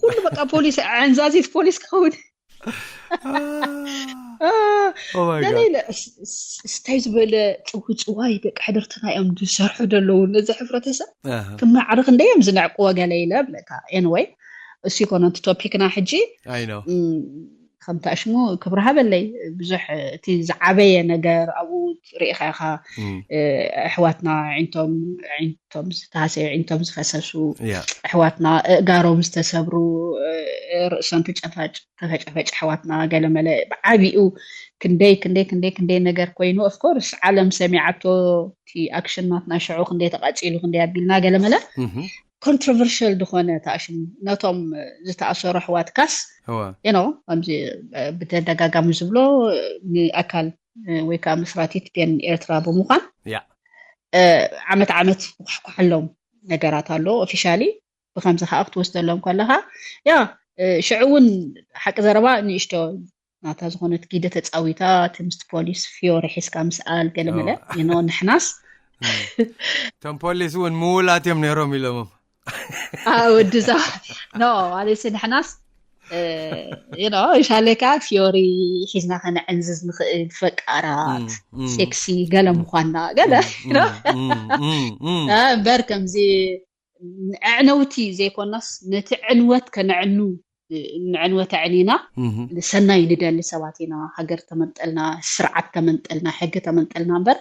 ኩሉ በቃ ፖሊስ ኣዕንዛዚት ፖሊስ ከውን ገለ ኢለ ስታይ ዝበለ ፅውፅዋይ ደቂ ሕድርትና እዮም ዝሰርሑ ዘለዉ ነዚ ሕብረተሰብ ክመዓርኽ እንደ እዮም ዝንዕቅዎ ገለ ኢለ ብለካ ኤንወይ እሱ ይኮነ እቲ ቶፒክና ሕጂ ከምቲ ኣሽሙ ክብሪ ሃበለይ ብዙሕ እቲ ዝዓበየ ነገር ኣብኡ ርኢኻ ኢኻ ኣሕዋትና ዒንቶም ዒንቶም ዝተሃሰዩ ዒንቶም ዝፈሰሱ ኣሕዋትና እእጋሮም ዝተሰብሩ ርእሶም ተጨፋጭ ተፈጨፈጭ ኣሕዋትና ገለመለ ብዓቢኡ ክንደይ ክንደይ ክንደይ ክንደይ ነገር ኮይኑ ኦፍኮርስ ዓለም ሰሚዓቶ እቲ ኣክሽን ናትና ሽዑ ክንደይ ተቃፂሉ ክንደይ ኣቢልና ገለመለ ኮንትሮቨርሽል ዝኾነ ተኣሽም ነቶም ዝተኣሰሩ ኣሕዋትካስ you know ከምዚ ብተደጋጋሚ ዝብሎ ንኣካል ወይ ከዓ መስራቲት ፔን ኤርትራ ብምዃን ዓመት ዓመት ዝኳሕኳሐሎም ነገራት ኣሎ ኦፊሻሊ ብከምዚ ከዓ ክትወስደሎም ከለካ ያ ሽዑ እውን ሓቂ ዘረባ ንእሽቶ ናታ ዝኾነት ጊደ ተፃዊታ እቲ ምስቲ ፖሊስ ፊዮሪ ሒዝካ ምስኣል ገለመለ you know ንሕናስ እቶም ፖሊስ እውን ምውላት እዮም ነይሮም ኢሎሞም ወድዛ no ማለት ንሕናስ you know ይሻለካ ፊዮሪ ሒዝና ከነዕንዝዝ ንኽእል ፈቃራት ሴክሲ ገለ ምኳንና ገለ እምበር ከምዚ ኣዕነውቲ ዘይኮናስ ነቲ ዕንወት ከነዕኑ ንዕንወት ኣዕኒና ሰናይ ንደሊ ሰባት ኢና ሃገር ተመንጠልና ስርዓት ተመንጠልና ሕጊ ተመንጠልና እምበር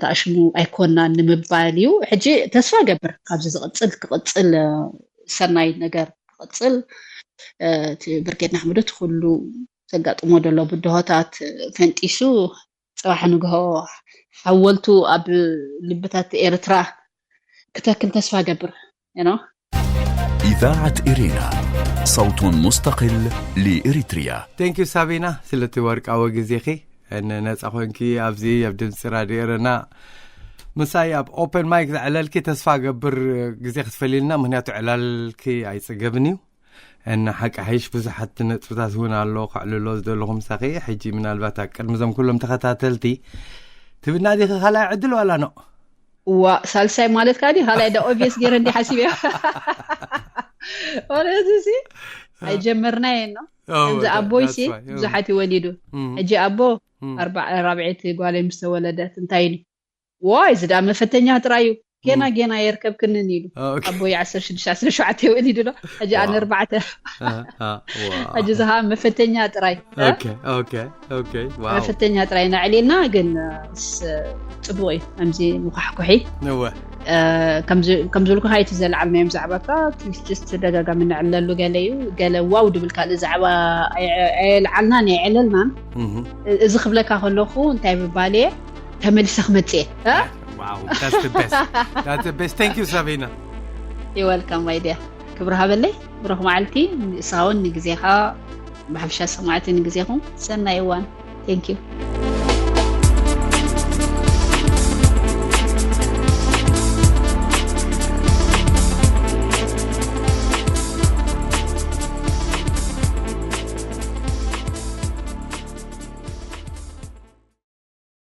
ተኣሽሙ ኣይኮና ንምባል እዩ ሕጂ ተስፋ ገብር ካብዚ ዝቕፅል ክቕፅል ሰናይ ነገር ክቕፅል እቲ ብርጌድ ናሕመዶት ኩሉ ዘጋጥሞ ዘሎ ብድሆታት ፈንጢሱ ፅባሕ ንግሆ ሓወልቱ ኣብ ልብታት ኤርትራ ክተክል ተስፋ ገብር you know إذاعة إرينا صوت مستقل لإريتريا thank you ሳቢና ስለቲ ወርቃዊ ግዜኺ ነፃ ኮንኪ ኣብዚ ኣብ ድምፂ ራድዮ ኤረና ምሳይ ኣብ ኦፐን ማይክ ዘዕለልኪ ተስፋ ገብር ግዜ ክትፈልልና ምክንያቱ ዕላልኪ ኣይፅገብን እዩ እና ሓቂ ሓይሽ ብዙሓት ነጥብታት እውን ኣሎ ከዕልሎ ዝደለኹ ምሳኺ ሕጂ ምናልባት ኣብ ቅድሚ ዞም ኩሎም ተኸታተልቲ ትብና ዲኺ ካልኣይ ዕድል ዋላ ኖ ዋ ሳልሳይ ማለት ካዲ ካልኣይ ዳ ኦብቪየስ ገይረ እንዲ ሓሲብ እያ ማለት እዚ ኣይጀመርናየ ነው ከምዚ ኣቦይሲ ብዙሓት ይወሊዱ ሕጂ ኣቦ ራብዐይቲ ጓለይ ምስ ተወለደት እንታይ ኢሉ ዋይ እዚ ዳ መፈተኛ ጥራይ እዩ ጌና ጌና የርከብክንን ኢሉ ኣቦይ ዓሰርተ ሽዱሽተ ዓሰርተ ሸውዓተ ወሊዱ ዶ ሕጂ ኣነ ኣርባዕተ ሕጂ ዝሃ መፈተኛ ጥራይ መፈተኛ ጥራይ ነዕሊልና ግን ፅቡቅ እዩ ከምዚ ምኳሕኩሒ ከም ዝብልኩ ካይቲ ዘለዓልናዮም ዛዕባካ ትስት ደጋጋሚ ንዕለሉ ገለ እዩ ገለ ዋው ድብል ካልእ ዛዕባ ኣየልዓልናን ኣየዕለልናን እዚ ክብለካ ከለኹ እንታይ ምባል እየ ተመሊሰ ክመፅእ እየ Wow, that's the best. That's the best. Thank you, Sabina. You're welcome, my dear. ክብሪ ሃበለይ ብሩኽ መዓልቲ ንእስኻውን ንግዜኻ ብሓፈሻ ሰማዕቲ ንግዜኹም ሰናይ እዋን thank you